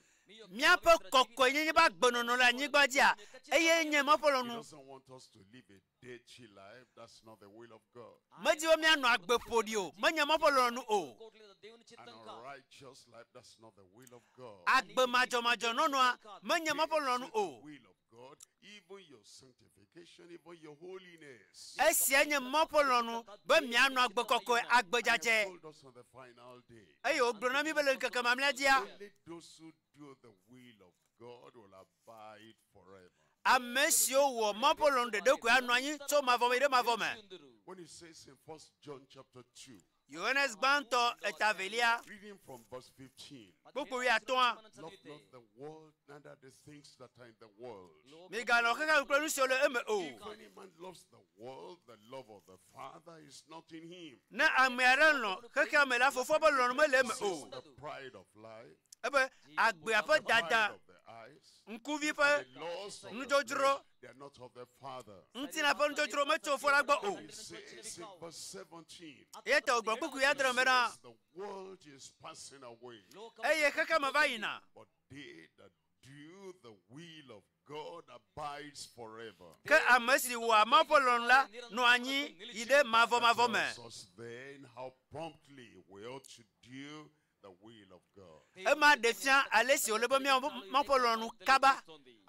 Míaƒe kɔkɔenyenye be agbenɔnɔ le anyigba dzia eye nye Mawu ƒe He lɔlɔ̃nu. doesn't want us to live a dirty life. That's not the will of God. Medi be míanɔ agbe ƒoɖi o, menye Mawu ƒe lɔlɔ̃nu o. దేవుని An చిత్తం కాదు unrighteous life, that's not the will of God. Agbe madzɔmadzɔ nɔnɔa menye Mawu ƒe This lɔlɔ̃nu is the o. will of God, even your sanctification, even your holiness. Esia nye Mawu ƒe lɔlɔ̃nu be mianɔ agbe kɔkɔe, agbe And he dzadzɛ. told us on the final day. Eye wògblɔ na mí be le ŋkeke mamlɛa dzia, Only those who do the will of God will abide forever. ame siwo wɔ Mawu ƒe lɔlɔ̃nu ɖeɖe koe anɔ anyi tso mavɔ me yi ɖe mavɔ me. ఉందురు. When he says in 1 John chapter 2, Yohanes gbãtɔ eta velia, reading from verse 15, kpukpui atɔ̃a, మనం love చదివితే not the world, neither the things that are in the world. miganɔ xexea me kple nu siwo le eme o. If any man loves the world, the love of the Father is not in him. Ne ame aɖe lɔ̃ xexea me la, fofoa ƒe lɔlɔ̃nu mele eme This o. is the pride of life, Ebe agbea ƒe the pride dada, of the eyes, ŋkuvi ƒe the lust of the nudzodzro, flesh, they are not of the Father. ŋutilã ƒe nudzodzro metso fofo la gbɔ o. He says in verse 17, Eya ta wògblɔ kpukpui adre me bena, says the world is passing away, eye xexea me va yina. but they that do the will of God abides forever. Ke ame si wɔa Mawu ƒe lɔlɔ̃nu la nɔ anyi yi ɖe mavɔmavɔ me. Tells us then how promptly we ought to do the will of God. Ema ɖe fia ale si wòle be míawɔ Mawu ƒe lɔlɔ̃nu kaba.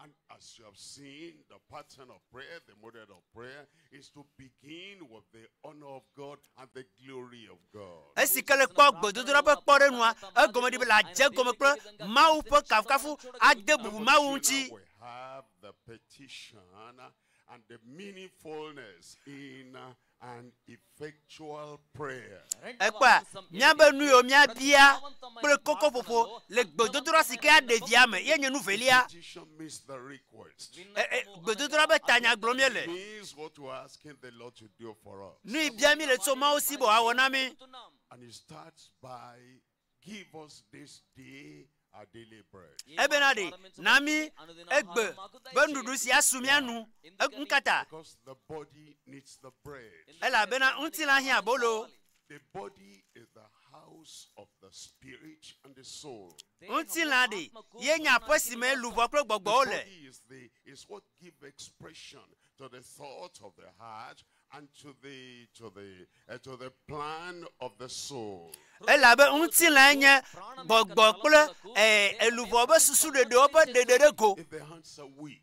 And as you have seen, the pattern of prayer, the model of prayer, is to begin with the honor of God and the glory of God. Esi ke le kpɔ gbedodoɖa ƒe kpɔɖeŋua, egɔme ɖi be le adze gɔme kple Mawu ƒe kafukafu ade bubu Number Mawu two, ŋuti. now we have the petition and the meaningfulness in an effectual prayer. Ekpɔa, míabe nu yiwo míabia kple kɔkɔƒoƒo le gbedodoɖa si ke aɖe via me ye nye nu velia. Petition means the request. E, e, gbedodoɖa be tanya gblɔm míele. Means what we're asking the Lord to do for us. Nu yi bia mí le tso Mawu si be wòawɔ na mí. And it starts by give us this day our daily bread. Ebena ɖe, na mí egbe be nuɖuɖu si asu mía nu. E, ŋkata, Because the body needs the bread. elabena ŋutilã hiã abolo. The body is the house of the spirit and the soul. Ŋutilã ɖe ye nye aƒe si me luʋɔ kple The gbɔgbɔwo le. body is the is what give expression to the thought of the heart and to the to the to the plan of the soul. Elabe ŋutilãe nye gbɔgbɔ kple e, eluʋɔ ƒe susu ɖeɖewo ƒe ɖeɖe ɖe go. If the hands are weak,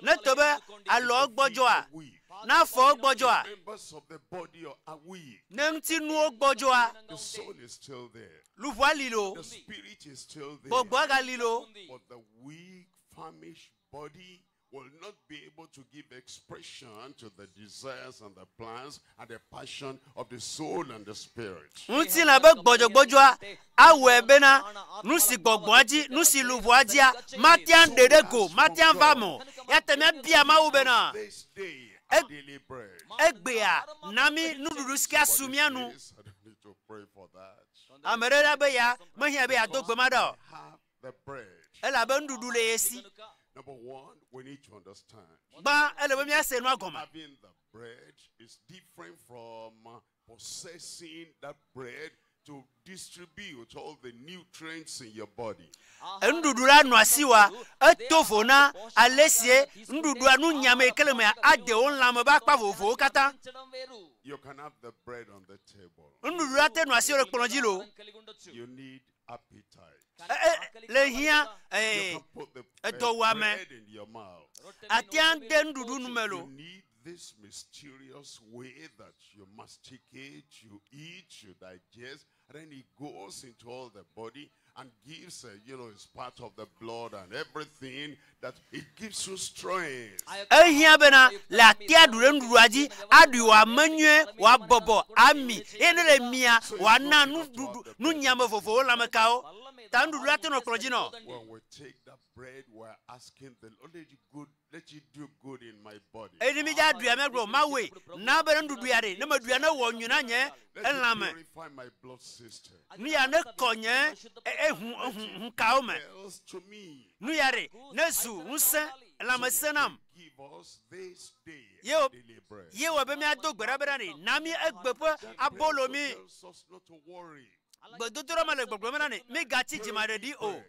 Ne to be alɔwo the feet gbɔdzɔa, are weak, ne afɔwo gbɔdzɔa, members of the body are weak, ne ŋutinuwo gbɔdzɔa, the soul is still there, luʋɔa li loo, the spirit is still there. gbɔgbɔa gali loo. But the weak, famished body will not be able to give expression to the desires and the plans and the passion of the soul and the spirit. Ŋutilã be gbɔdzɔgbɔdzɔa awɔe bena nu si gbɔgbɔa dzi, nu si luʋɔa dzia, matea ɖe ɖe go, matea va me o. Ya ta míabia Mawu bena, This day, our daily bread. egbea na mí nuɖuɖu si ke asu mía nu. Yes, I don't need to pray for that. Ame ɖe la be ya mehiã be yeado gbe ma ɖa o. Have the bread. Elabe nuɖuɖu le ye si. Number one, we need to understand. Gbã ele be míase nua gɔme. Having the bread is different from possessing that bread to distribute all the nutrients in your body. Enuɖuɖu la nɔ asiwòa, eto vo na ale sie nuɖuɖua nunyame yi ke le mea ade wo lãme be akpa vovovowo katã. You can have the bread on the table. Nuɖuɖu la te nɔ asiwò le kplɔ dzi loo. You need appetite. E, e, le hiã You ee, can put the edɔwɔame. bread in your mouth. atea de nuɖuɖu nume You loo. need this mysterious way that you masticate, you eat, you digest, and then it goes into all the body and gives, it's part of the blood and everything that it gives you strength. Ehiã bena le atea ɖu ɖe nuɖuɖua dzi aɖui wòame nyuie wòabɔbɔ ami eye ne le mia wòana nuɖuɖu nunyame vovovowo lãmekawo. Ta nuɖuɖu la te nɔ kplɔ dzi nɔ. When we take that bread, we're asking the Lord, let it good, let it do good in my body. Eye ne mi dza ɖuia míagblɔ Mawue na be ne nuɖuɖu ya ɖe ne meɖuia ne wɔ nyui na nye Let it elãme. purify my blood system. Nu ya ne kɔ nye e- ehu ehu hukawo me. Else to me. Nu ya ɖe ne zu ŋusẽ lãmesẽ nam. Give Give us this day Ye- our daily bread. Ye wɔ be míado gbe ɖa bena ɖe na mí egbe ƒe That prayer abolo also mí. tells us not to worry. Gbedodoɖa me le gbɔgblɔm bena ɖe mígatsi dzimaɖeɖi o.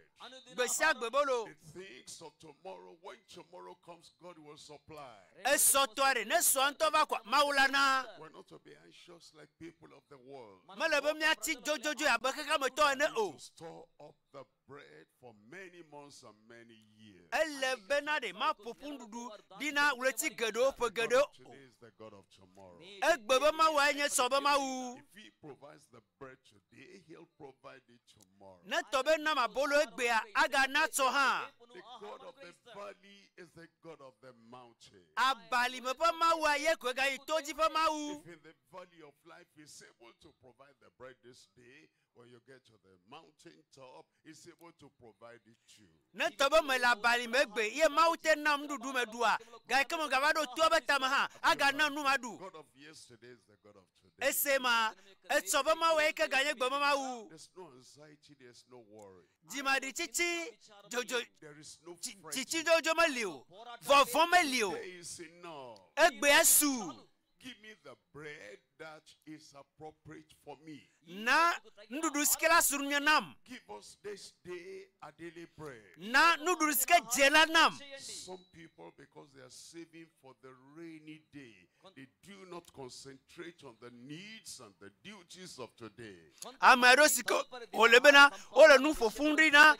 Gbe sia gbe bolo. The things of tomorrow, when tomorrow comes, God will supply. Esɔ tɔa ɖe ne sɔa ŋutɔ va kɔa Mawu la na. We're not to be anxious like people of the world. Mele be míatsi dzodzodzoe abe xexeametɔ ene o. To store up the bread for many months and many years. Ele bena ɖe maƒo ƒu nuɖuɖu ɖi na ɣleti geɖewo ƒe God geɖewo of o. today is the God of tomorrow. Egbe be Mawua nye sɔ be Mawu. If he provides the bread today, he'll provide it tomorrow. Ne tɔ be nam abolo egbea, agana tsɔ hã. The God of the valley is the God of the mountain. Abalime ƒe Mawua ye koe gayi todzi ƒe Mawu. If in the valley of life he's able to provide the bread this day, when you get to the mountain top, he's able to provide it too. Ne tɔ be mele abalime egbe ye Mawu te nam nuɖuɖu me ɖua, gake megava ɖo toa be tame hã, agana nu ma ɖu. God of yesterday is the God of today. Ese ma, etsɔ be Mawu ye ke ganye gbe be Mawu. There's no anxiety, there's no worry. Dzimaɖitsitsi, dzodzo, There is no tsi- fretting. tsitsi dzodzo meli o. Vɔvɔ̃ meli o. There is enough. Egbea su. Give me the bread that is appropriate for me. Na nuɖuɖu si ke la su nye nam. Give us this day our daily bread. Na nuɖuɖu si ke dze la nam. Some people, because they are saving for the rainy day, they do not concentrate on the needs and the duties of today. Ame aɖewo si ke wòle bena wole nu ƒoƒum ɖi na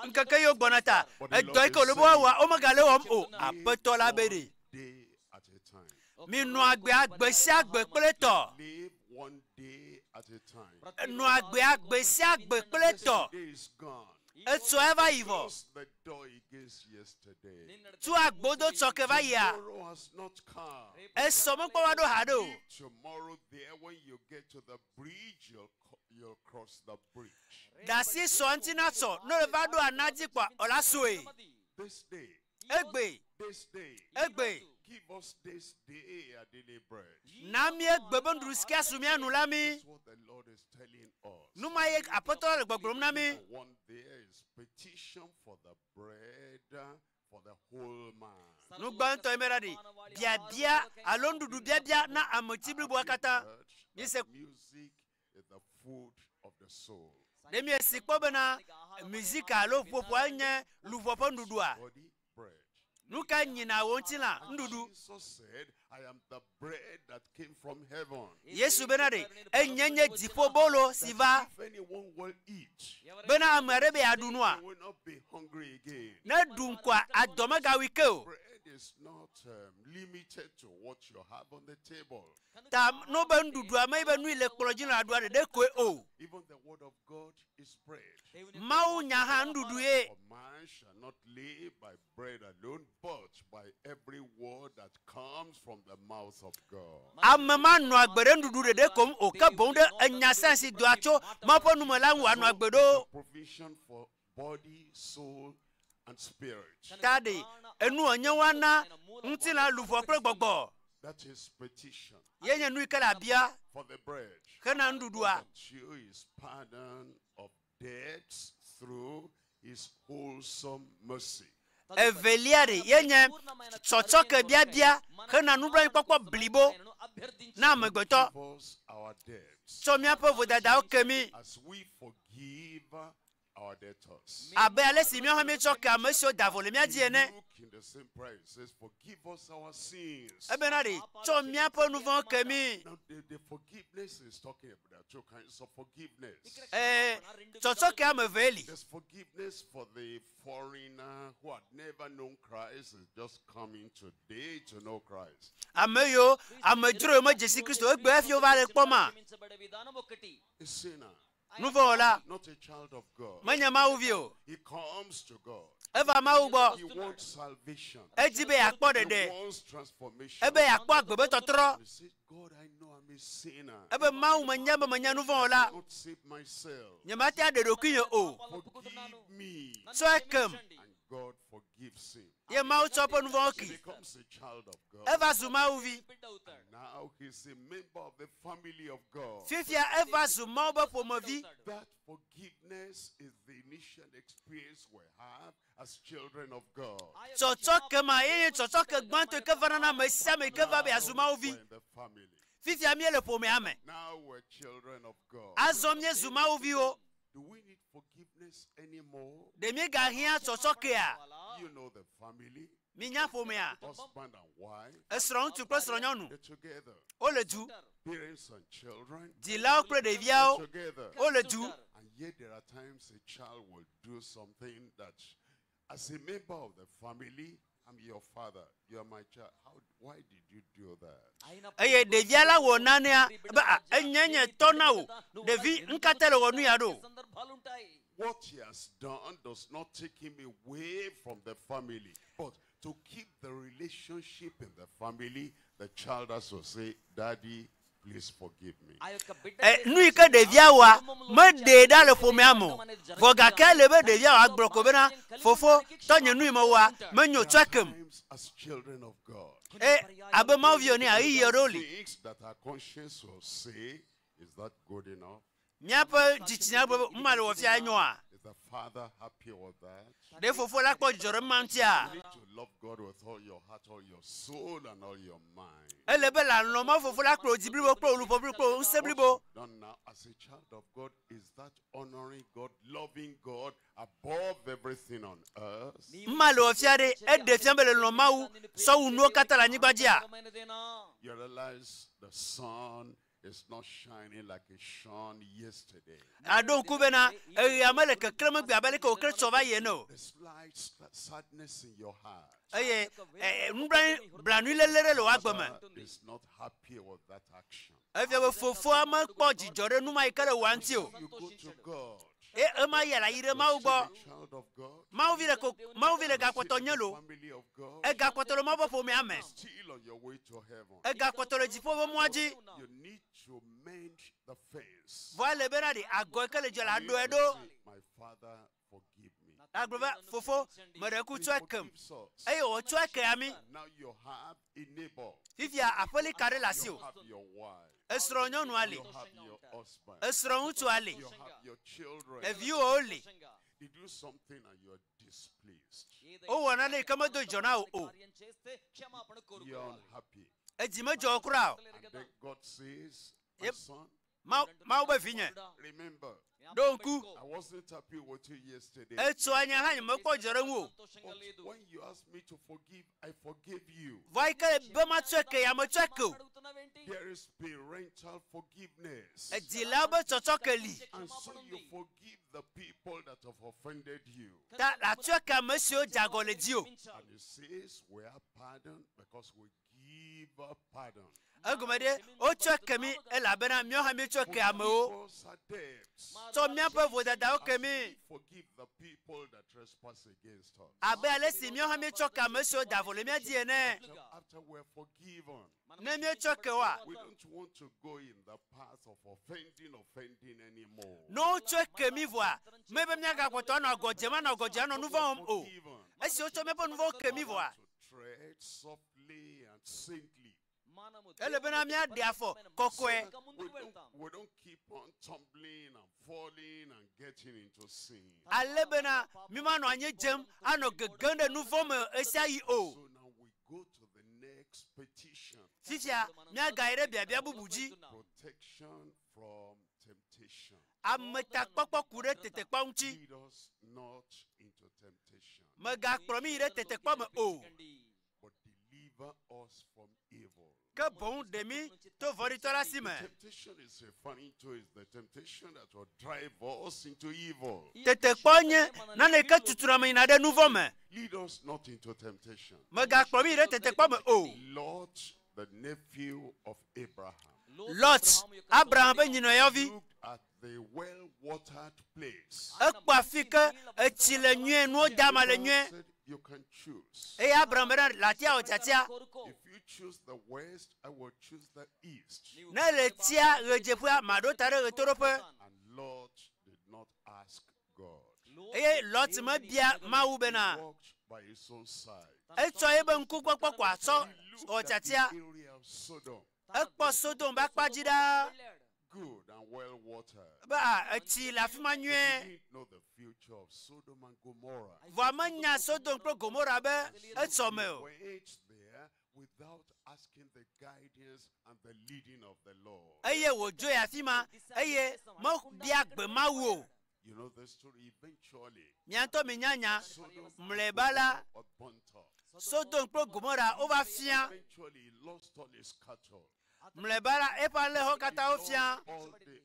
ŋkeke yiwo gbɔna ta edɔ yi ke wòle be woawɔa womegale wɔm o. Aƒetɔ la be ɖe. Day at a time. Minɔ agbea gbe sia gbe kple tɔ. Live one day at a time. Nɔ agbea gbe sia gbe kple tɔ. Day is gone. Etsɔ eva yi vɔ. Close the door against yesterday. Tu agbodo tsɔ ke va yia. Tomorrow has not come. Esɔ mekpɔ va ɖo haɖe o. Leave tomorrow there when you get to the bridge, you'll cross the bridge. Ɖe asi sɔ ŋuti na sɔ ne wòle va ɖo anadzi kpɔa wòla sɔe. This day, Egbe, this day, egbe. give us this day our daily bread. Na mí egbe be nuɖuɖu si ke asu mía nu la mí. That's what the Lord is telling us. Nu ma ye aƒetɔ la le gbɔgblɔm na mí. The one there is petition for the bread for the whole man. Nu gbãtɔ ye be ɖa ɖi biabia alo nuɖuɖu biabia na ametsi bliboa katã. Heard Mi that se- music is the food of the soul. Ɖe miesi kpɔ bena muzika alo ƒoƒoa nye luʋɔ ƒe nuɖuɖua. Body, bread. Nu ka nyina wò ŋutilã nuɖuɖu? Jesus said, I am the bread that came from heaven. Yesu bena ɖe enye nye dziƒobolo si va If anyone will eat, bena ame aɖe be yeaɖu nua. he will not be hungry again. Ne ɖu ŋkɔa adɔ megawui ke o. Bread is not limited to what you have on the table. Ta no be nuɖuɖua me be nu yi le kplɔ dzi le aɖua ɖeɖe koe o. Even the word of God is bread. Mawu nya hã nuɖuɖu ye. For man shall not live by bread alone, but by every word that comes from the mouth of God. Ame ma nɔ agbe ɖe nuɖuɖu ɖeɖe kom o ke boŋ ɖe enya sia si doa tso Mawu ƒe nume la ŋu wòanɔ agbe ɖo. The provision for body, soul, and spirit. Ta ɖe enu wònye woana ŋutilã, luʋɔ kple gbɔgbɔ. That is petition Ye nye nu yi ke le abia for the bread. hena nuɖuɖua. That is pardon of debts through his wholesome mercy. Evelia ɖe ye nye tsɔtsɔke biabia hena nublanuikpɔkpɔ blibo na amegbetɔ. Give us our debts Tsɔ míaƒe vodadawo ke mí as we forgive our debtors. abe ale si míawo hã míetsɔ ke ame siwo da vo le mía dzi ene. Luke in the same prayer it says, Forgive us our sins. Ebena ɖe tsɔ míaƒe nu vɔ̃wo ke mí. Now, the forgiveness is talking about there are two kinds of forgiveness. Ee, tsɔtsɔke ame evee li. There's forgiveness for the foreigner who had never known Christ, is just coming today to know Christ. Ame yiwo amedzro yiwo medze si Kristo egbe hafi wova le kpɔm a, క్షమించబడే విధానం ఒకటి A sinner, nu vɔ̃ wɔla not a child of God. menye Mawu vi o. He comes to God. Eva Mawu gbɔ. He wants salvation. Edzi be yeakpɔ He ɖeɖe. wants transformation. Ebe yeakpɔ agbe be tɔtrɔ. He says, God, I know I'm a sinner. Ebe Mawu menye be menye nu vɔ̃ I wɔla. cannot save myself. Nyemate aɖe ɖokuinye o. Forgive me. Tsɔe kem. And God forgives him. Ye Mawu tsɔ eƒe nu vɔ̃wo He ki. becomes a child of God. Eva zu Mawu vi. బిడ్డ అవుతాడు Now he's a member of the family of God. Fifia eva zu Mawu be ƒomevi. That forgiveness is the initial experience we have as children of God. Tsɔtsɔke ma ye nye tsɔtsɔke gbãtɔ yi ke vana na ame sia ame yi ke va be yeazu Mawu vi. We're in the family. Fifia míele ƒomea me. Now we're children of God. Azɔ míezu Mawu viwo. Do we need forgiveness anymore? Ɖe míegahiã tsɔtsɔkea? You know the family, Minya ƒomea. husband and wife, Esrɔ̃ŋutsu kple srɔ̃nyɔnu they're together. wole du. Parents and children, Dzilawo kple they're ɖeviawo together. wole du. And yet there are times a child will do something that, as a member of the family, I'm your father, you are my child. How, why did you do that? Eye ɖevia la wɔ nanea be "Ah, enye nye tɔ na wò. Ɖevi ŋkate le wɔ nu ya ɖo. సందర్భాలుంటాయి What he has done does not take him away from the family. But to keep the relationship in the family, the child has to say, Daddy, please forgive me. ఆ యొక్క బిడ్డ E, nu yi ke ɖevia wɔa meɖee ɖa le ƒomea me o. Vɔ gake ele be ɖevia wòagblɔ ko bena fofo tɔnye nu yi mewɔa menyo tsɔe kem. Times as children of God, E abe Mawu vi ene ɣeyiɣi aɖewo li. things that our conscience will say, is that good enough? Míaƒe dzitsinya gblɔ be numa le wɔ fia enyoa. Is the father happy with that? Ɖe fofo la kpɔ dzidzɔ ɖe numa ŋutia? You need to love God with all your heart, all your soul, and all your mind. Ele be le alɔ̃ Mawu fofo la kple wò dzi blibo kple wò luʋɔ blibo kple wò ŋusẽ blibo. Done now as a child of God, is that honoring God, loving God above everything on earth? Numa le wɔ fia ɖe eɖe fia be le lɔ̃ Mawu sɔwu nuwo katã le anyigba dzia? మైనదేనా You realize the sun is not shining like it shone yesterday. Aɖo ŋku bena eɣea mele keklẽm egbe abe aleke wòklẽ tsɔ va yi ene o. The slight sadness in your heart Eye e, e, nublanui blanuiléle ɖe le wò agbe me. Father is not happy with that action. Efia be fofoa mekpɔ dzidzɔ ɖe nu ma yi ke le wɔa ŋuti o. You go to God. Eye ema yi la yi ɖe Mawu You're gbɔ. still a child of God. Mawu vi le ko Mawu vi le gakpɔtɔ nye Still in the lo. family of God. Egakpɔtɔ le Mawu ƒe ƒomea me. Still on your way to heaven. Egakpɔtɔ le dziƒo ƒe mɔa dzi. You need to mend the fence. Vɔ ele bena ɖe agɔ yi ke le dzɔ la You ɖoe need to ɖo. say, My father, forgive me. Agblɔ be fofo meɖe ku He tsɔe kem. forgives us. Eye wòtsɔe kea mí. Now you have a neighbor. Fifia aƒelika ɖe le asi You o. have your wife. Esrɔ̃ nyɔnua li. You have your husband. Esrɔ̃ ŋutsua li. You have your children. Eviwòwo li. They do something and you're displeased. Wowɔ nane yi ke medo dzidzɔ na wò o. కార్యం చేస్తే క్షమాపణ You're కోరుకోవాలి unhappy. Edzi medzɔ wò kura o. And then God says, My Yep. son, Mawu Mawu be vinye. remember, Ɖo ŋku. I wasn't happy with you yesterday. Etsɔa nye hã nyemekpɔ dzidzɔ ɖe ŋu o. సంతోషంగా But లేదు when you ask me to forgive, I forgive you. Vɔ yi ke be matsɔe ke ya metsɔe ke o. అడుగుతున్నావేంటి There is parental forgiveness. Edzilawo be tsɔtsɔke li. And so you forgive the people that have offended you. Ta latsɔe ke ame siwo dze agɔ le dzi o. And it says we are pardoned because we give a pardon. Egɔme ɖe wotsɔe ke mí elabena míawo hã míetsɔe ke amewo. Forgive us our debts. Tsɔ míaƒe vodadawo ke As mí we forgive the people that trespass against us. abe ale si míawo hã míetsɔ ke ame siwo da vo le mía dzi ene. So after we're forgiven, Ne míetsɔ ke woa, we don't want to go in the path of offending, offending anymore. ne wotsɔe ke mí vɔa, mebe míagakpɔtɔ anɔ agɔ dzem anɔ agɔ dzem anɔ nu vɔ̃ wɔm o. Forgiven. Esi wotsɔ míaƒe nu vɔ̃wo ke mí vɔa, To tread softly and saintly. మనము ele bena míaɖe afɔ kɔkɔe. We don't, we don't keep on tumbling and falling and getting into sin. Ale bena mímanɔ anyi dzem anɔ gegem ɖe nu vɔ̃ me ɣesiaɣi o. So now we go to the next petition. Fifia míagayi ɖe biabia bubu dzi. Protection from temptation. Ametakpɔkpɔ ku ɖe tetekpɔ ŋuti. Lead us not into temptation, Megakplɔ mí yi ɖe tetekpɔ me o. but deliver us from evil. Ke boŋ ɖe mí to vɔ̃ɖitɔ la si me. Temptation is referring to is the temptation that will drive us into evil. Tetekpɔ nye nane yi ke tutuna ame yina ɖe nu vɔ̃ me. Lead us not into temptation. Megakplɔ mí yi ɖe tetekpɔ me o. Lot, the nephew of Abraham, Lot, Abraham ƒe nyinɔyɔvi, looked at the well-watered place. ekpɔ afi ke etsi le nyuie, nuwo da ama le nyuie. Said, you can choose. Eye Abraham bena le atia wɔ tiatia. కోరుకో If you choose the west, I will choose the east. Ne le tia ɣedzeƒea, maɖo ta ɖe ɣetoɖoƒe. And Lot did not ask God. Eye Lot mebia Mawu He bena walked by his own side. etsɔ eƒe ŋkukpɔkpɔ ko atsɔ He wɔ looked at tiatia. the area of Sodom. Ekpɔ Sodom be akpa dzi ɖaa. good and well watered. Be a etsi le afi ma He nyuie. didn't know the future of Sodom and Gomorrah. Vɔa menya Sodom kple Gomora be etsɔme He o. went there without asking the guidance and the leading of the Lord. Eye wòdzo yi afi ma eye mebia gbe Mawu o. You know the story eventually. Mia ŋutɔ minya nya. Sodom and Mlɔeba la, Gomorrah was burnt up. Sodom kple Gomora wova fia. Eventually, he lost all his cattle. Mlɔeba la, eƒe alẽwo He katã lost wofia.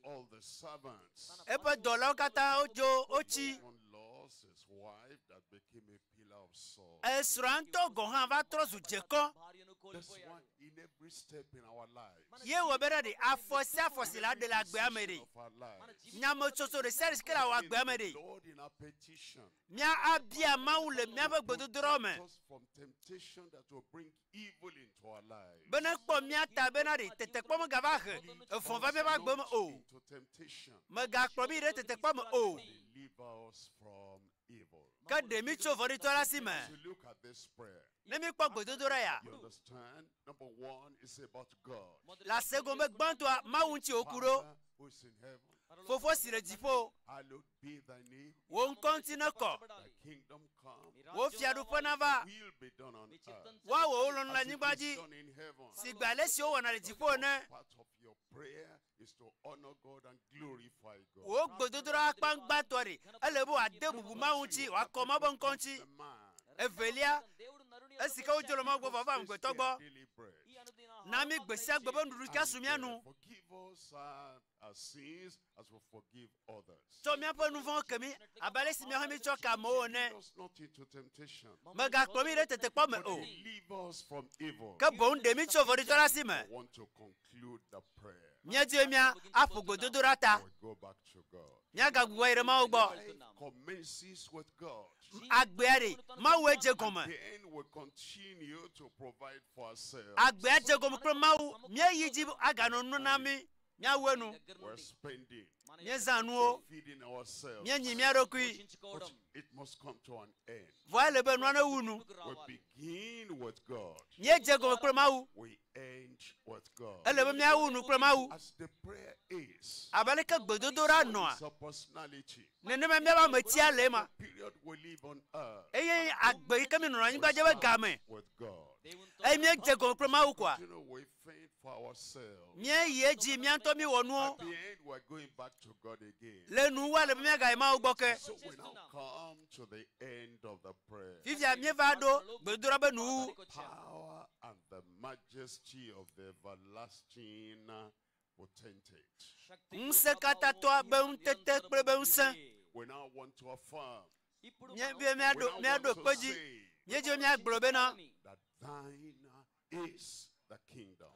all the servants. Eƒe dɔlawo katã wodzo wotsi. He even lost his wife that became a pillar of salt. Esrɔ̃a ŋutɔ gɔ̃ hã va trɔ zu dzekɔ. భార్యను That's కోల్పోయాడు why in every step in our life, Ye wɔ bena ɖe afɔ sia afɔ si la ɖe le agbea me decision ɖe. of our life, Nyametsotso ɖe sia ɖe si ke le awɔ agbea me the ɖe. Lord in our petition, Mía abia Mawu le míaƒe gbedodoɖawo me. protect us from temptation that will bring evil into our lives. Be ne kpɔ mía ta bena ɖe tetekpɔ megava he evɔ̃ va míaƒe agbe me Not o. into temptation. Megakplɔ mí ɖe tetekpɔ me o. Deliver us from evil. Ke ɖe mí tso vɔ̃ɖitɔ la si me. As you look at this prayer, Ne míkpɔ gbedodoɖa ya, you understand? Number one is about God. le asegɔme gbãtɔa, Mawu ŋuti wòku ɖo. Father who is in heaven, Fofo si le dziƒo, hallowed be thy name. wò ŋkɔ ŋuti nekɔ. Thy kingdom come. Wò fiaɖuƒe nava. Will be done on నీ earth. చిత్తం Woawɔ wò lɔlɔ̃nu le As it anyigba is dzi done in heaven. si gbe ale si wowɔna le dziƒo ene. Part of your prayer is to honor God and glorify God. Wò gbedodoɖa akpa gbãtɔ ɖe, ele be wòade bubu Mawu ŋuti, wòakɔ Mawu ƒe ŋkɔ ŋuti. The man. Evelia, దేవుడు నరుని esi ke wodzo le Mawu gbɔ vɔ va amegbetɔ This day gbɔ, our daily bread. ఈ అనుదిన na mí gbe sia gbe be nuɖuɖu si asu mía nu. And, forgive us our sins as we forgive others. Tsɔ míaƒe nu vɔ̃wo ke mí abe ale si míawo hã míetsɔ ke amewo ene. Lead us not into temptation, Megakplɔ mí ɖe tetekpɔ me but o. deliver us from evil. Ke boŋ ɖe mí tso vɔ̃ɖitɔ la si me. I want to conclude the prayer. Míedi be mía aƒo gbedodoɖa ta. We go back to God. Míagagbugbɔ yi ɖe Mawu gbɔ. Life commences with God. Agbea ɖe, Mawue dze gɔme. Then we continue to provide for ourselves. Agbea dze gɔme kple Mawu. Míeyi dzi aganɔ nu na mí. Míawu enu. దగ్గర We're నుండి spending, మన Míezã nuwo. feeding ourselves. Míenyi mía ɖokui. పోషించుకోవడం But it must come to an end. Vɔa ele be nua newu nu. ముందుకు We రావాలి begin with God. Míedze gɔme kple Mawu. We end with God. Ele be míawu nu kple Mawu. As the prayer is, Abe aleke gbedodoɖa nɔa, it's a personality. nenema míaƒe ametia le ema. Period we live on earth Eye agbe yi ke míenɔna anyigba dzi ƒe game. with God. దేవునితో Eye míedze gɔme kple Mawu koa, You know, we fend for ourselves. míeyi edzi mía ŋutɔ míewɔ nuwo. At the end, we're going back to God again. Le nuwua ele be míagayi Mawu gbɔ ke. So we now come to the end of the prayer. Fifia míeva ɖo gbedodoɖa be nuwuwu. Power and the majesty of the everlasting potentate. Ŋusẽ katãtɔa be ŋutete kple be ŋusẽ. We now want to affirm, ఇప్పుడు Mía మనం be we míaɖo now míaɖo want to kpe dzi. say Míedzi be míagblɔ bena that thine is the kingdom.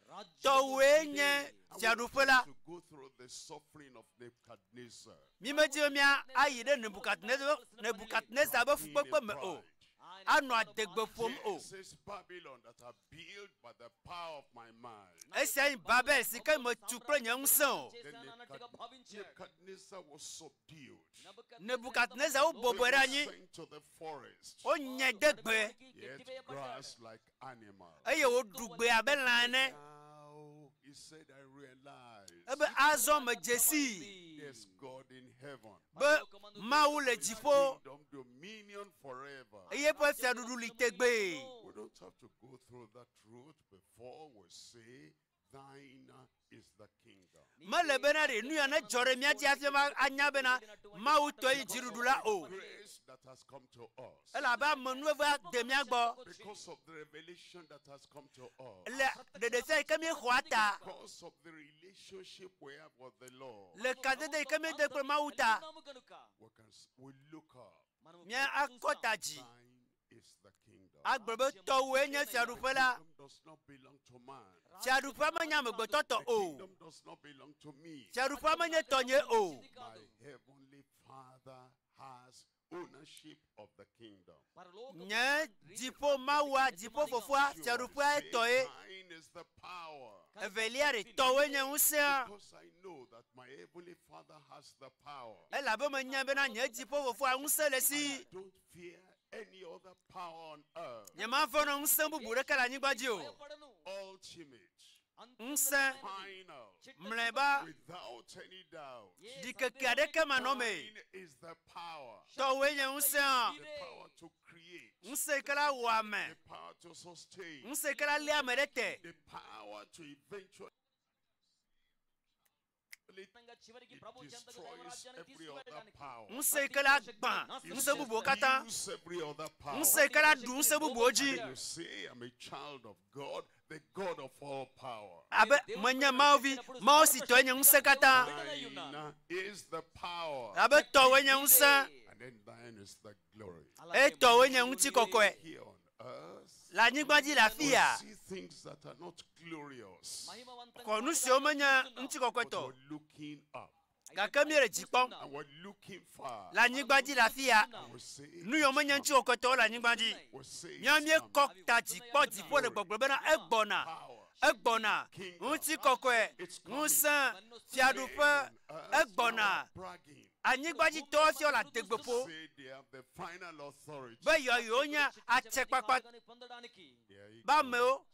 tɔwòe nye And we fiaɖuƒe la. want to go through the suffering of Nebuchadnezzar. Mímedzi be mía ayi ɖe Nebukadnezar Nebukadnezar be fukpekpe me o. Anɔ adegbe ƒom o. This is Babylon that I built by the power of my mind. Esia nyi Babel si ke metu kple nye ŋusẽ o. Then చేశానన్నట్టుగా భావించాడు Nebuchadnezzar was subdued. Nebukadnezar wobɔbɔe ɖe anyi. Sent to the forest. Wonyae de gbe He ate grass like animal. eye wòɖu gbe abe lã ene. Now he said, I realize Ebe azɔ medze sii there's God in heaven. be Mawu le dziƒo Kingdom, dominion forever. eye eƒe fiaɖuɖu li tegbee. We don't have to go through that route before we say, Thine is the kingdom. Mele bena ɖe nu ya nedzɔ ɖe mía dzi hafi ma anya bena Mawu tɔe nye dziɖuɖu la o. Grace that has come to us. Elabe amenuveve de mía gbɔ Because of the revelation that has come to us. le ɖeɖefia yi ke míexɔa ta, Because of the relationship we have with the Lord. le kadede yi ke míede kple Mawu ta, కనుక We can we look up. మనము mía akɔ ta dzi Thine is the kingdom. agblɔ be tɔwòe nye fiaɖuƒe la. Kingdom does not belong to man. Fiaɖuƒea menye amegbetɔ tɔ The o. kingdom does not belong to me. Fiaɖuƒea menye tɔnye o. My heavenly Father has ownership of the kingdom. Nye dziƒo Mawua, dziƒo fofoa, fiaɖuƒea Say, tɔe. Thine is the power. Evelia ɖe tɔwoe nye ŋusẽa. Because I know that my heavenly Father has the power. Elabe menya bena nye dziƒo fofoa ŋusẽ le si. I don't fear any other power on earth. Nyemavɔ̃ na ŋusẽ bubu ɖeke le anyigba dzi o. భయపడను Ultimate. Ŋusẽ Final. mlɔeba Without any doubt. ɖikeke aɖeke manɔmee. Thine is the power. Tɔwòe nye ŋusẽa. The power to create. Ŋusẽ yi ke la wɔ ame. The power to sustain. Ŋusẽ yi ke la lé ame ɖe te. The power to eventually చివరికి it ప్రభు చెంతకు destroys దైవరాజ్యానికి every other తీసుకువెళ్ళడానికి power. Ŋusẽ yi ke la gbã It ŋusẽ bubuwo katã. subdues every other power. Ŋusẽ yi ke la ɖu ŋusẽ bubuwo dzi. And you say, I'm a child of God, the God of all power. Abe menye Mawu vi, Mawu si tɔe nye ŋusẽ katã. Thine is the power. Abe tɔwòe nye ŋusẽ And then thine is the glory. eye tɔwòe nye ŋutikɔkɔe. Here on earth, Le anyigba dzi le afi we ya, see things that are not glorious. xɔ nu siwo menye But ŋutikɔkɔetɔ we're looking up gake míele dzi kpɔm. and we're looking far. Le anyigba dzi le afi ya, And we say, nu yiwo menye ŋutikɔkɔetɔwo le anyigba dzi. we say, Míawo it's míekɔ coming. ta dzi kpɔ dziƒo le gbɔgblɔ bena egbɔna, Power. egbɔna, ŋutikɔkɔe, ŋusẽ, fiaɖuƒe, On earth, egbɔna. bragging. Anyigbadzitɔwo fiawo le adegbe ƒo Say they have the final authority. be yewoawo nye atsɛkpakpa పొందడానికి There you be go. amewo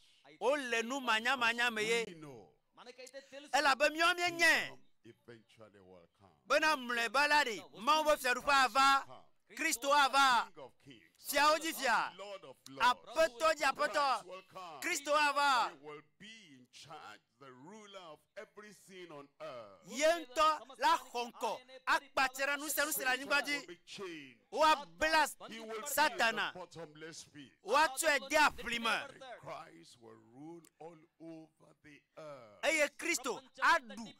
wole nu manyamanya me ye We know మనకైతే తెలుసు elabe míawo míenyae kingdom eventually will come. bena mlɔeba la ɖe Mawu ƒe fiaɖuƒe ava, Come. Kristo ava, King of kings, fiawo dzi fia, Lord of lords. aƒetɔ dzi aƒetɔ, Christ will come. Kristo ava. He will be in charge, the ruler of everything on earth. Ye ŋutɔ la xɔ ŋkɔ akpa tse ɖe nu sia nu si le anyigba Satan dzi. will be chained. Woabla He will be in the Satana, bottomless pit. woatsɔe de aʋli me Christ will rule all over the earth. eye Kristo aɖu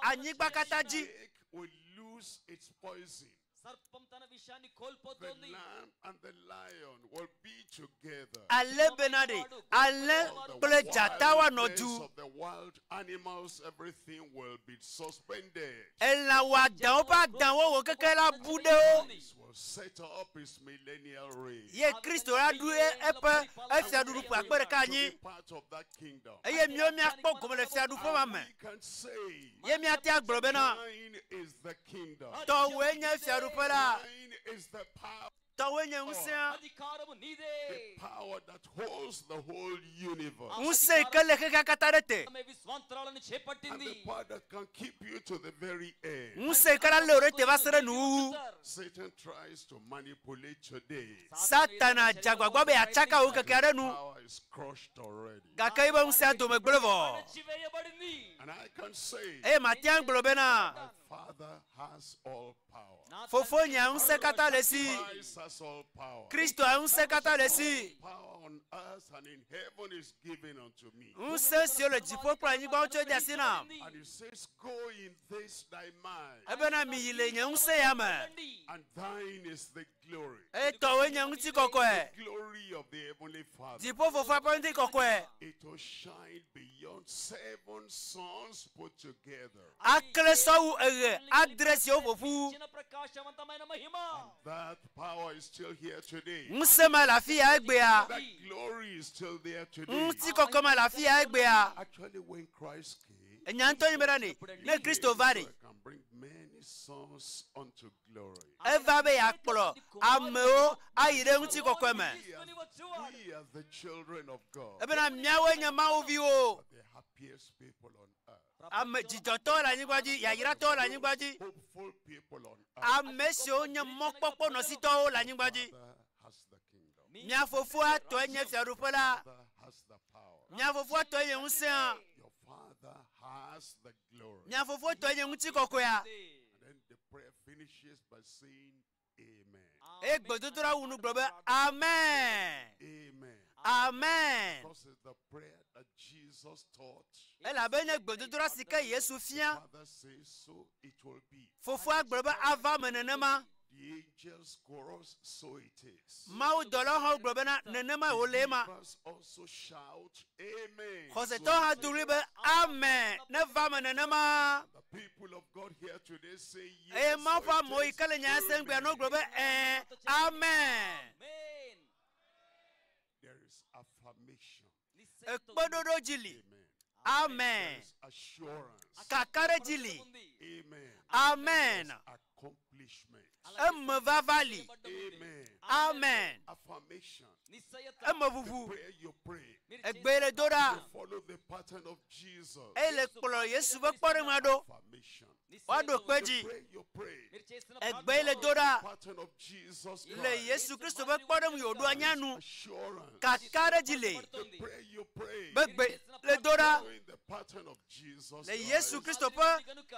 anyigba katã dzi. Snake will lose its poison. సర్పం తన విషయాన్ని The కోల్పోతోంది lamb and the lion will be together. Ale bena ɖe alẽ All the kple dzata woanɔ wildness du. of the wild animals, everything will be suspended. Elã wɔadãwo ƒe adãwo wɔ keke la bu ɖe wo. Christ will set up his millennial reign. Ye Kristo la ɖu eƒe efiaɖuɖu ƒe akpe ɖeka To anyi be part of that kingdom. eye míawo míakpɔ gome le fiaɖuƒe ma me. We can say, Ye míate agblɔ bena Thine is the kingdom. tɔwòe nye fiaɖuƒe la, Thine is the power. tɔwòe nye ŋusẽa, అధికారము నీదే The power that holds the whole universe. ŋusẽ yi ke le xexea katã ɖe te, ఆమె విశ్వాంతరాలను And చేపట్టింది the power that can keep you to the very end. ŋusẽ yi ke la lé wò ɖe te va se ɖe nuwuwu. Satan tries to manipulate today. Satana dze agbagba be yeatsaka wò keke aɖe nu Power is crushed already. gake eƒe ŋusẽa dome gblẽ vɔ. అణచివేయబడింది And I can say, Eye mate agblɔ bena my Father has all power. నా fofonye ŋusẽ katã le esi, Christ has all power. Kristoa ŋusẽ katã le esi. Power on earth and in heaven is given unto me. Ŋusẽ siwo le dziƒo kple anyigba wotsɔe de asi nam. And he says, Go in this thy mind, Ebena miyi le nye ŋusẽ ya me. and thine is the glory. Eye tɔwòe nye ŋutikɔkɔe. Glory of the heavenly Father. Dziƒo fofoa ƒe ŋutikɔkɔe. It will shine beyond seven suns put together. Akle sɔwu eɣe adre siwo ƒo ƒu. ఇచ్చిన ప్రకాశవంతమైన మహిమ That power is still here today. Ŋusẽ ma le afi ya egbea. That glory is still there today. Ŋutikɔkɔe ma le afi ya egbea. Actually, when Christ came, Enya ŋutɔ nyi bena ne ne Kristo va ɖe, I can bring many sons unto glory. eva be yeakplɔ amewo ayi ɖe ŋutikɔkɔe me. తీసుకొని వచ్చేవాడు We are the children of God, Ebena míawoe nye Mawu viwo. the happiest people on earth, Ame dzidzɔtɔwo le anyigba dzi, yayratɔwo le anyigba dzi, hopeful people on earth. ame siwo nye mɔkpɔkpɔnɔsitɔwo le anyigba dzi. Father has the kingdom. Mía fofoa tɔe nye fiaɖuƒe la. Father has the power. Mía fofoa tɔe nye ŋusẽa. Your father has the glory. Mía fofoa tɔe nye ŋutikɔkɔea. And then the prayer finishes by saying, Amen. Eye gbedodoɖa wu nu gblɔ be amen, Amen. amen. Because it's the prayer that Jesus taught. Elabe nye gbedodoɖa si ke Yesu fia. Father says so, it will be. Fofoa gblɔ be ava me nenema. The angels chorus, so it is. Mawu dɔlawo hã gblɔ bena nenema wòle ema. Believers also shout, Amen. So Xɔsetɔwo hã it do is. ɣli be amen neva me nenema. The people of God here today say, Eye Yes. Mawu so ƒe it amewo yi is. ke le nya sem gbea ne wogblɔ be ɛ̃ amen. Amen There is affirmation. Ekpeɖoɖo dzi li. Amen. Amen. There is assurance. Kakaɖedzi li. Amen. Amen. Accomplishment. Emevava li. Amen. Amen. Affirmation. నిశ్చయత Emeʋuʋu Prayer you pray. మీరు egbe le do ɖa You follow the pattern of Jesus. eye le kplɔ Yesu ƒe kpɔɖeŋua ɖo. Affirmation. Woaɖo kpe The dzi. prayer you pray. మీరు చేసిన Egbe le do ɖa Pattern of Jesus le Christ. Yesu Kristo ƒe kpɔɖeŋu yi wòɖo anya nu. Assurance. Kaka ɖe dzi le The prayer you pray. be gbe le do ɖa Following the pattern of Jesus le Yesu Christ Kristo ƒe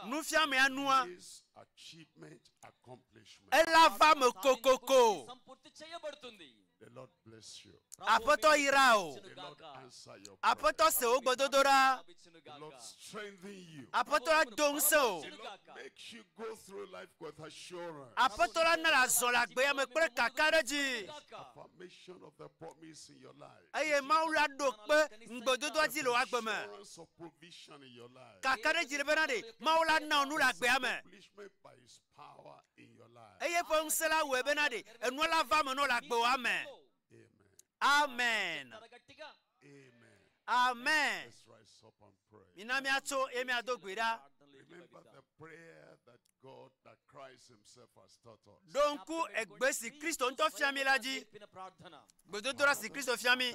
nufiamea nua is achievement, accomplishment. ela va me kokoko. సంపూర్తి చేయబడుతుంది The Lord bless you. Aƒetɔ yra o. The Lord answer your prayer. Aƒetɔ se wò gbedodoɖa. The Lord strengthen you. Aƒetɔ la do ŋusẽ o. The Lord makes you go through life with assurance. Aƒetɔ la na le azɔ le agbea me kple kaka ɖe dzi. Affirmation of the promise in your life. Eye Mawu la ɖo kpe ŋugbedodoa dzi le wò agbe me. Assurance of provision in your life. Kaka ɖe dzi le bena ɖe Mawu la na wò nu le agbea me. Accomplishment by His power in your life. Eye eƒe ŋusẽ la wɔe bena ɖe enua la va me nɔ le agbewòa me. Amen. Amen. గట్టిగా Amen. Amen. Let's rise up and pray. Mina míatso eye míado gbe ɖa. Remember the prayer that God, that Christ Himself has taught us. Ɖo ŋku egbe si Kristo ŋutɔ fia mi la dzi. నేర్పిన ప్రార్థన Gbedodoɖa si Kristo fia mi.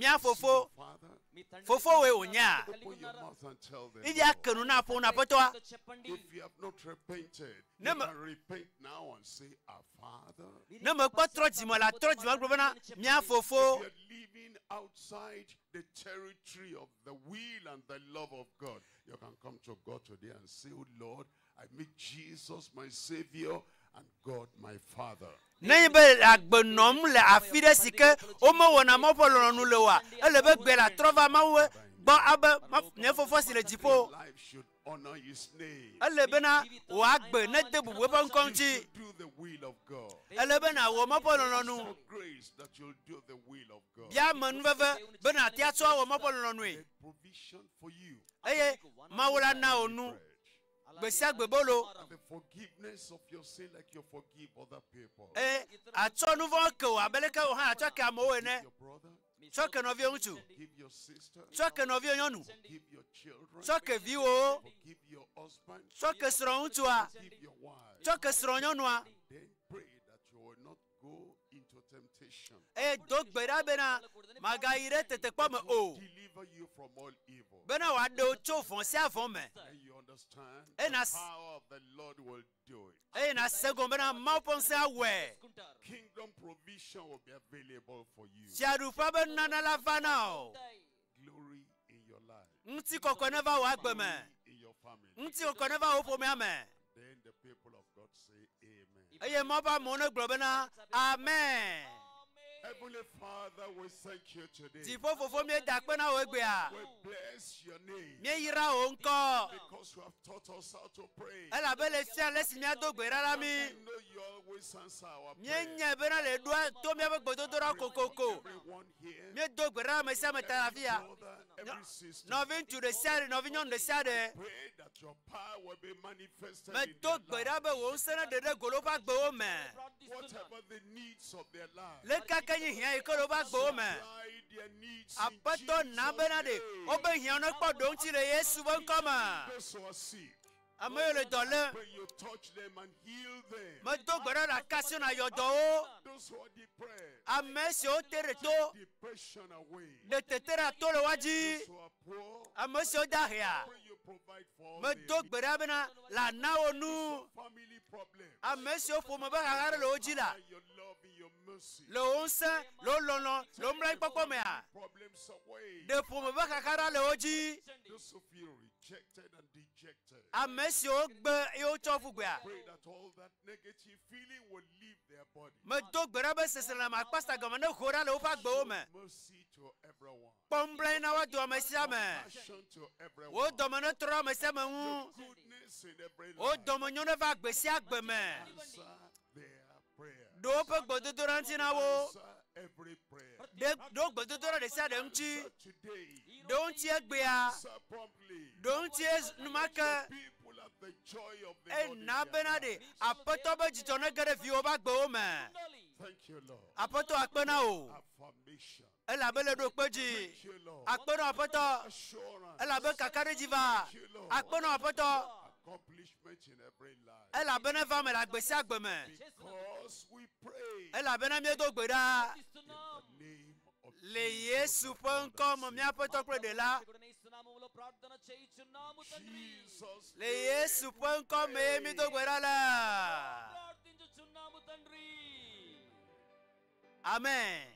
Mía fofo, Father, మీ తండ్రి fofowoe wònyea? open your mouth and tell them. Ifia ke nu na ƒo na aƒetɔa. చెప్పండి If you have not repented, Ne you me- can repent now and say, Our Father. Ne mekpɔ trɔ dzime la, trɔ dzime gblɔ bena mía fofo. If you're living outside the territory of the will and the love of God, you can come to God today and say, Oh Lord, I make Jesus my Savior and God my Father. Nenye be le agbe nɔm le afi ɖe si ke womewɔna Mawu ƒe lɔlɔ̃nu le oa, ele be gbe la trɔ va Mawu gbɔ abe ma- nye fofo si le dziƒo. Your life should honor His name. Ele bena wò agbe nede bubu eƒe ŋkɔ You ŋuti. should do the will of God. Ele be nàwɔ Mawu ƒe lɔlɔ̃nu. For grace that you'll do the will of God. Bia amenuveve be nàte atsɔ awɔ Mawu ƒe lɔlɔ̃nue. Make provision for you. Eye Mawu la na wò nu Bread. gbe sia gbe bolo. And the forgiveness of your sin like you forgive other people. Eye atsɔ nu vɔ̃ ke wò abe leke wò hã atsɔ ke amewo ene. Give your brother, Tsɔ ke nɔviwò ŋutsu. give your sister, Tsɔ ke nɔviwò nyɔnu. give your children, Tsɔ ke viwòwo. forgive your husband, Tsɔ ke srɔ̃ŋutsua. give your wife. Tsɔ ke srɔ̃nyɔnua. Then pray that you will not go into temptation. Eye do gbe ɖa bena magayi ɖe tetekpɔ me o. Deliver you from all evil. Bena wòaɖe wò tso vɔ̃ sia vɔ̃ me. Then you understand And the as- power of the Lord will do it. Eye nàse gɔme bena Mawu ƒe ŋusẽ awɔe. చేసుకుంటారు Kingdom provision will be available for you. Fiaɖuƒea be nunana la va na wò. Glory in your life. Ŋutikɔkɔe neva wò agbe me. Glory in your family. Ŋutikɔkɔe neva wò ƒomea me. Then the people of God say amen. Eye Mawu ƒe amewo negblɔ bena amen. Heavenly Father, we thank you today. Dziƒo fofo míeda akpe na wò egbea. We bless your name Míeyra wò ŋkɔ. because you have taught us how to pray. Elabe le fia le si míado gbe ɖa la mí. We know you always answer our prayer. Míenyae bena le ɖoa to míaƒe gbedodoɖa kokoko. Everyone here, Míedo gbe ɖa ame sia ame ta le every afi ya. brother, every sister, Nɔviŋutsu ɖe sia ɖe, nɔvinyɔnu ɖe sia ɖe. pray that your power will be manifested in Medo their gbe life. ɖa be wò ŋusẽ neɖe ɖe go le woƒe agbewo me. Whatever the needs of their life, Leke ke nye hiã yi ke le woƒe agbewo me. supply their needs in Aƒetɔ na bena ɖe Jesus' name. wobe hiãwo nekpɔ ɖo ŋuti le Yesu ƒe ŋkɔ me. Those who are sick, Ame yiwo le dɔ lém, pray you touch them and heal them. medo gbe ɖa ɖe akasi na yɔ dɔwo. Those who are depressed, Ame siwo te ɖe to, depression away. ɖe tete ɖe ato le woa dzi. Those who are poor, Ame siwo da hea, pray you provide for all their medo gbe ɖa bena le ana wo nu. family problems. Ame siwo ƒome ƒe xaxa ɖe le wo dzi la, By your love and your mercy, le wo ŋusẽ, le wo lɔlɔ, le wo mlɔkpɔkpɔ mea, problems away. ɖe ƒome ƒe xaxa ɖa le wo dzi. Those who feel rejected and dejected, Ame siwo gbe eye wotsɔ ƒu gbea, pray that all that negative feeling will leave their body. medo gbe ɖa be seselãme akpasa gɔme ne ho ɖa le woƒe agbewo me. Mercy to everyone. Kpɔ nublanui na woado ame sia ame. Compassion to Wo everyone. dɔme netrɔ ɖe ame sia ame ŋu. Goodness in every Wo life. dɔmenyo neva agbe sia agbe me. Answer their prayer. Ɖo woƒe gbedodoɖa ŋuti na wo. Answer every prayer. Ɖe ɖo gbedodoɖa ɖe sia ɖe ŋuti. Answer today. Ɖo ŋuti egbea. Answer promptly. Ɖo ŋuti enumake. People have the joy of the Lord. in Ena their bena life. ɖe aƒetɔ be dzidzɔ nege ɖe viwò ƒe agbewo me. Thank you, Lord. Aƒetɔ akpe na wò. Affirmation. Elabe le ɖo kpe dzi. Thank you, Lord. Akpe na aƒetɔ. Assurance. Elabe kakaɖedzi va. Akpe na aƒetɔ. Accomplishment in every life. Elabena va me le agbe sia agbe me. Because we pray Elabena míedo gbe ɖa in the name Le Yesu ƒe ŋkɔ me míaƒetɔ kple ɖela. రక్షకుడైన యేసు నామములో ప్రార్థన చేయుచున్నాము తండ్రి. Jesus. Le Yesu ƒe ŋkɔ mee mi do gbe ɖa le. ప్రార్థించుచున్నాము తండ్రి. Amen.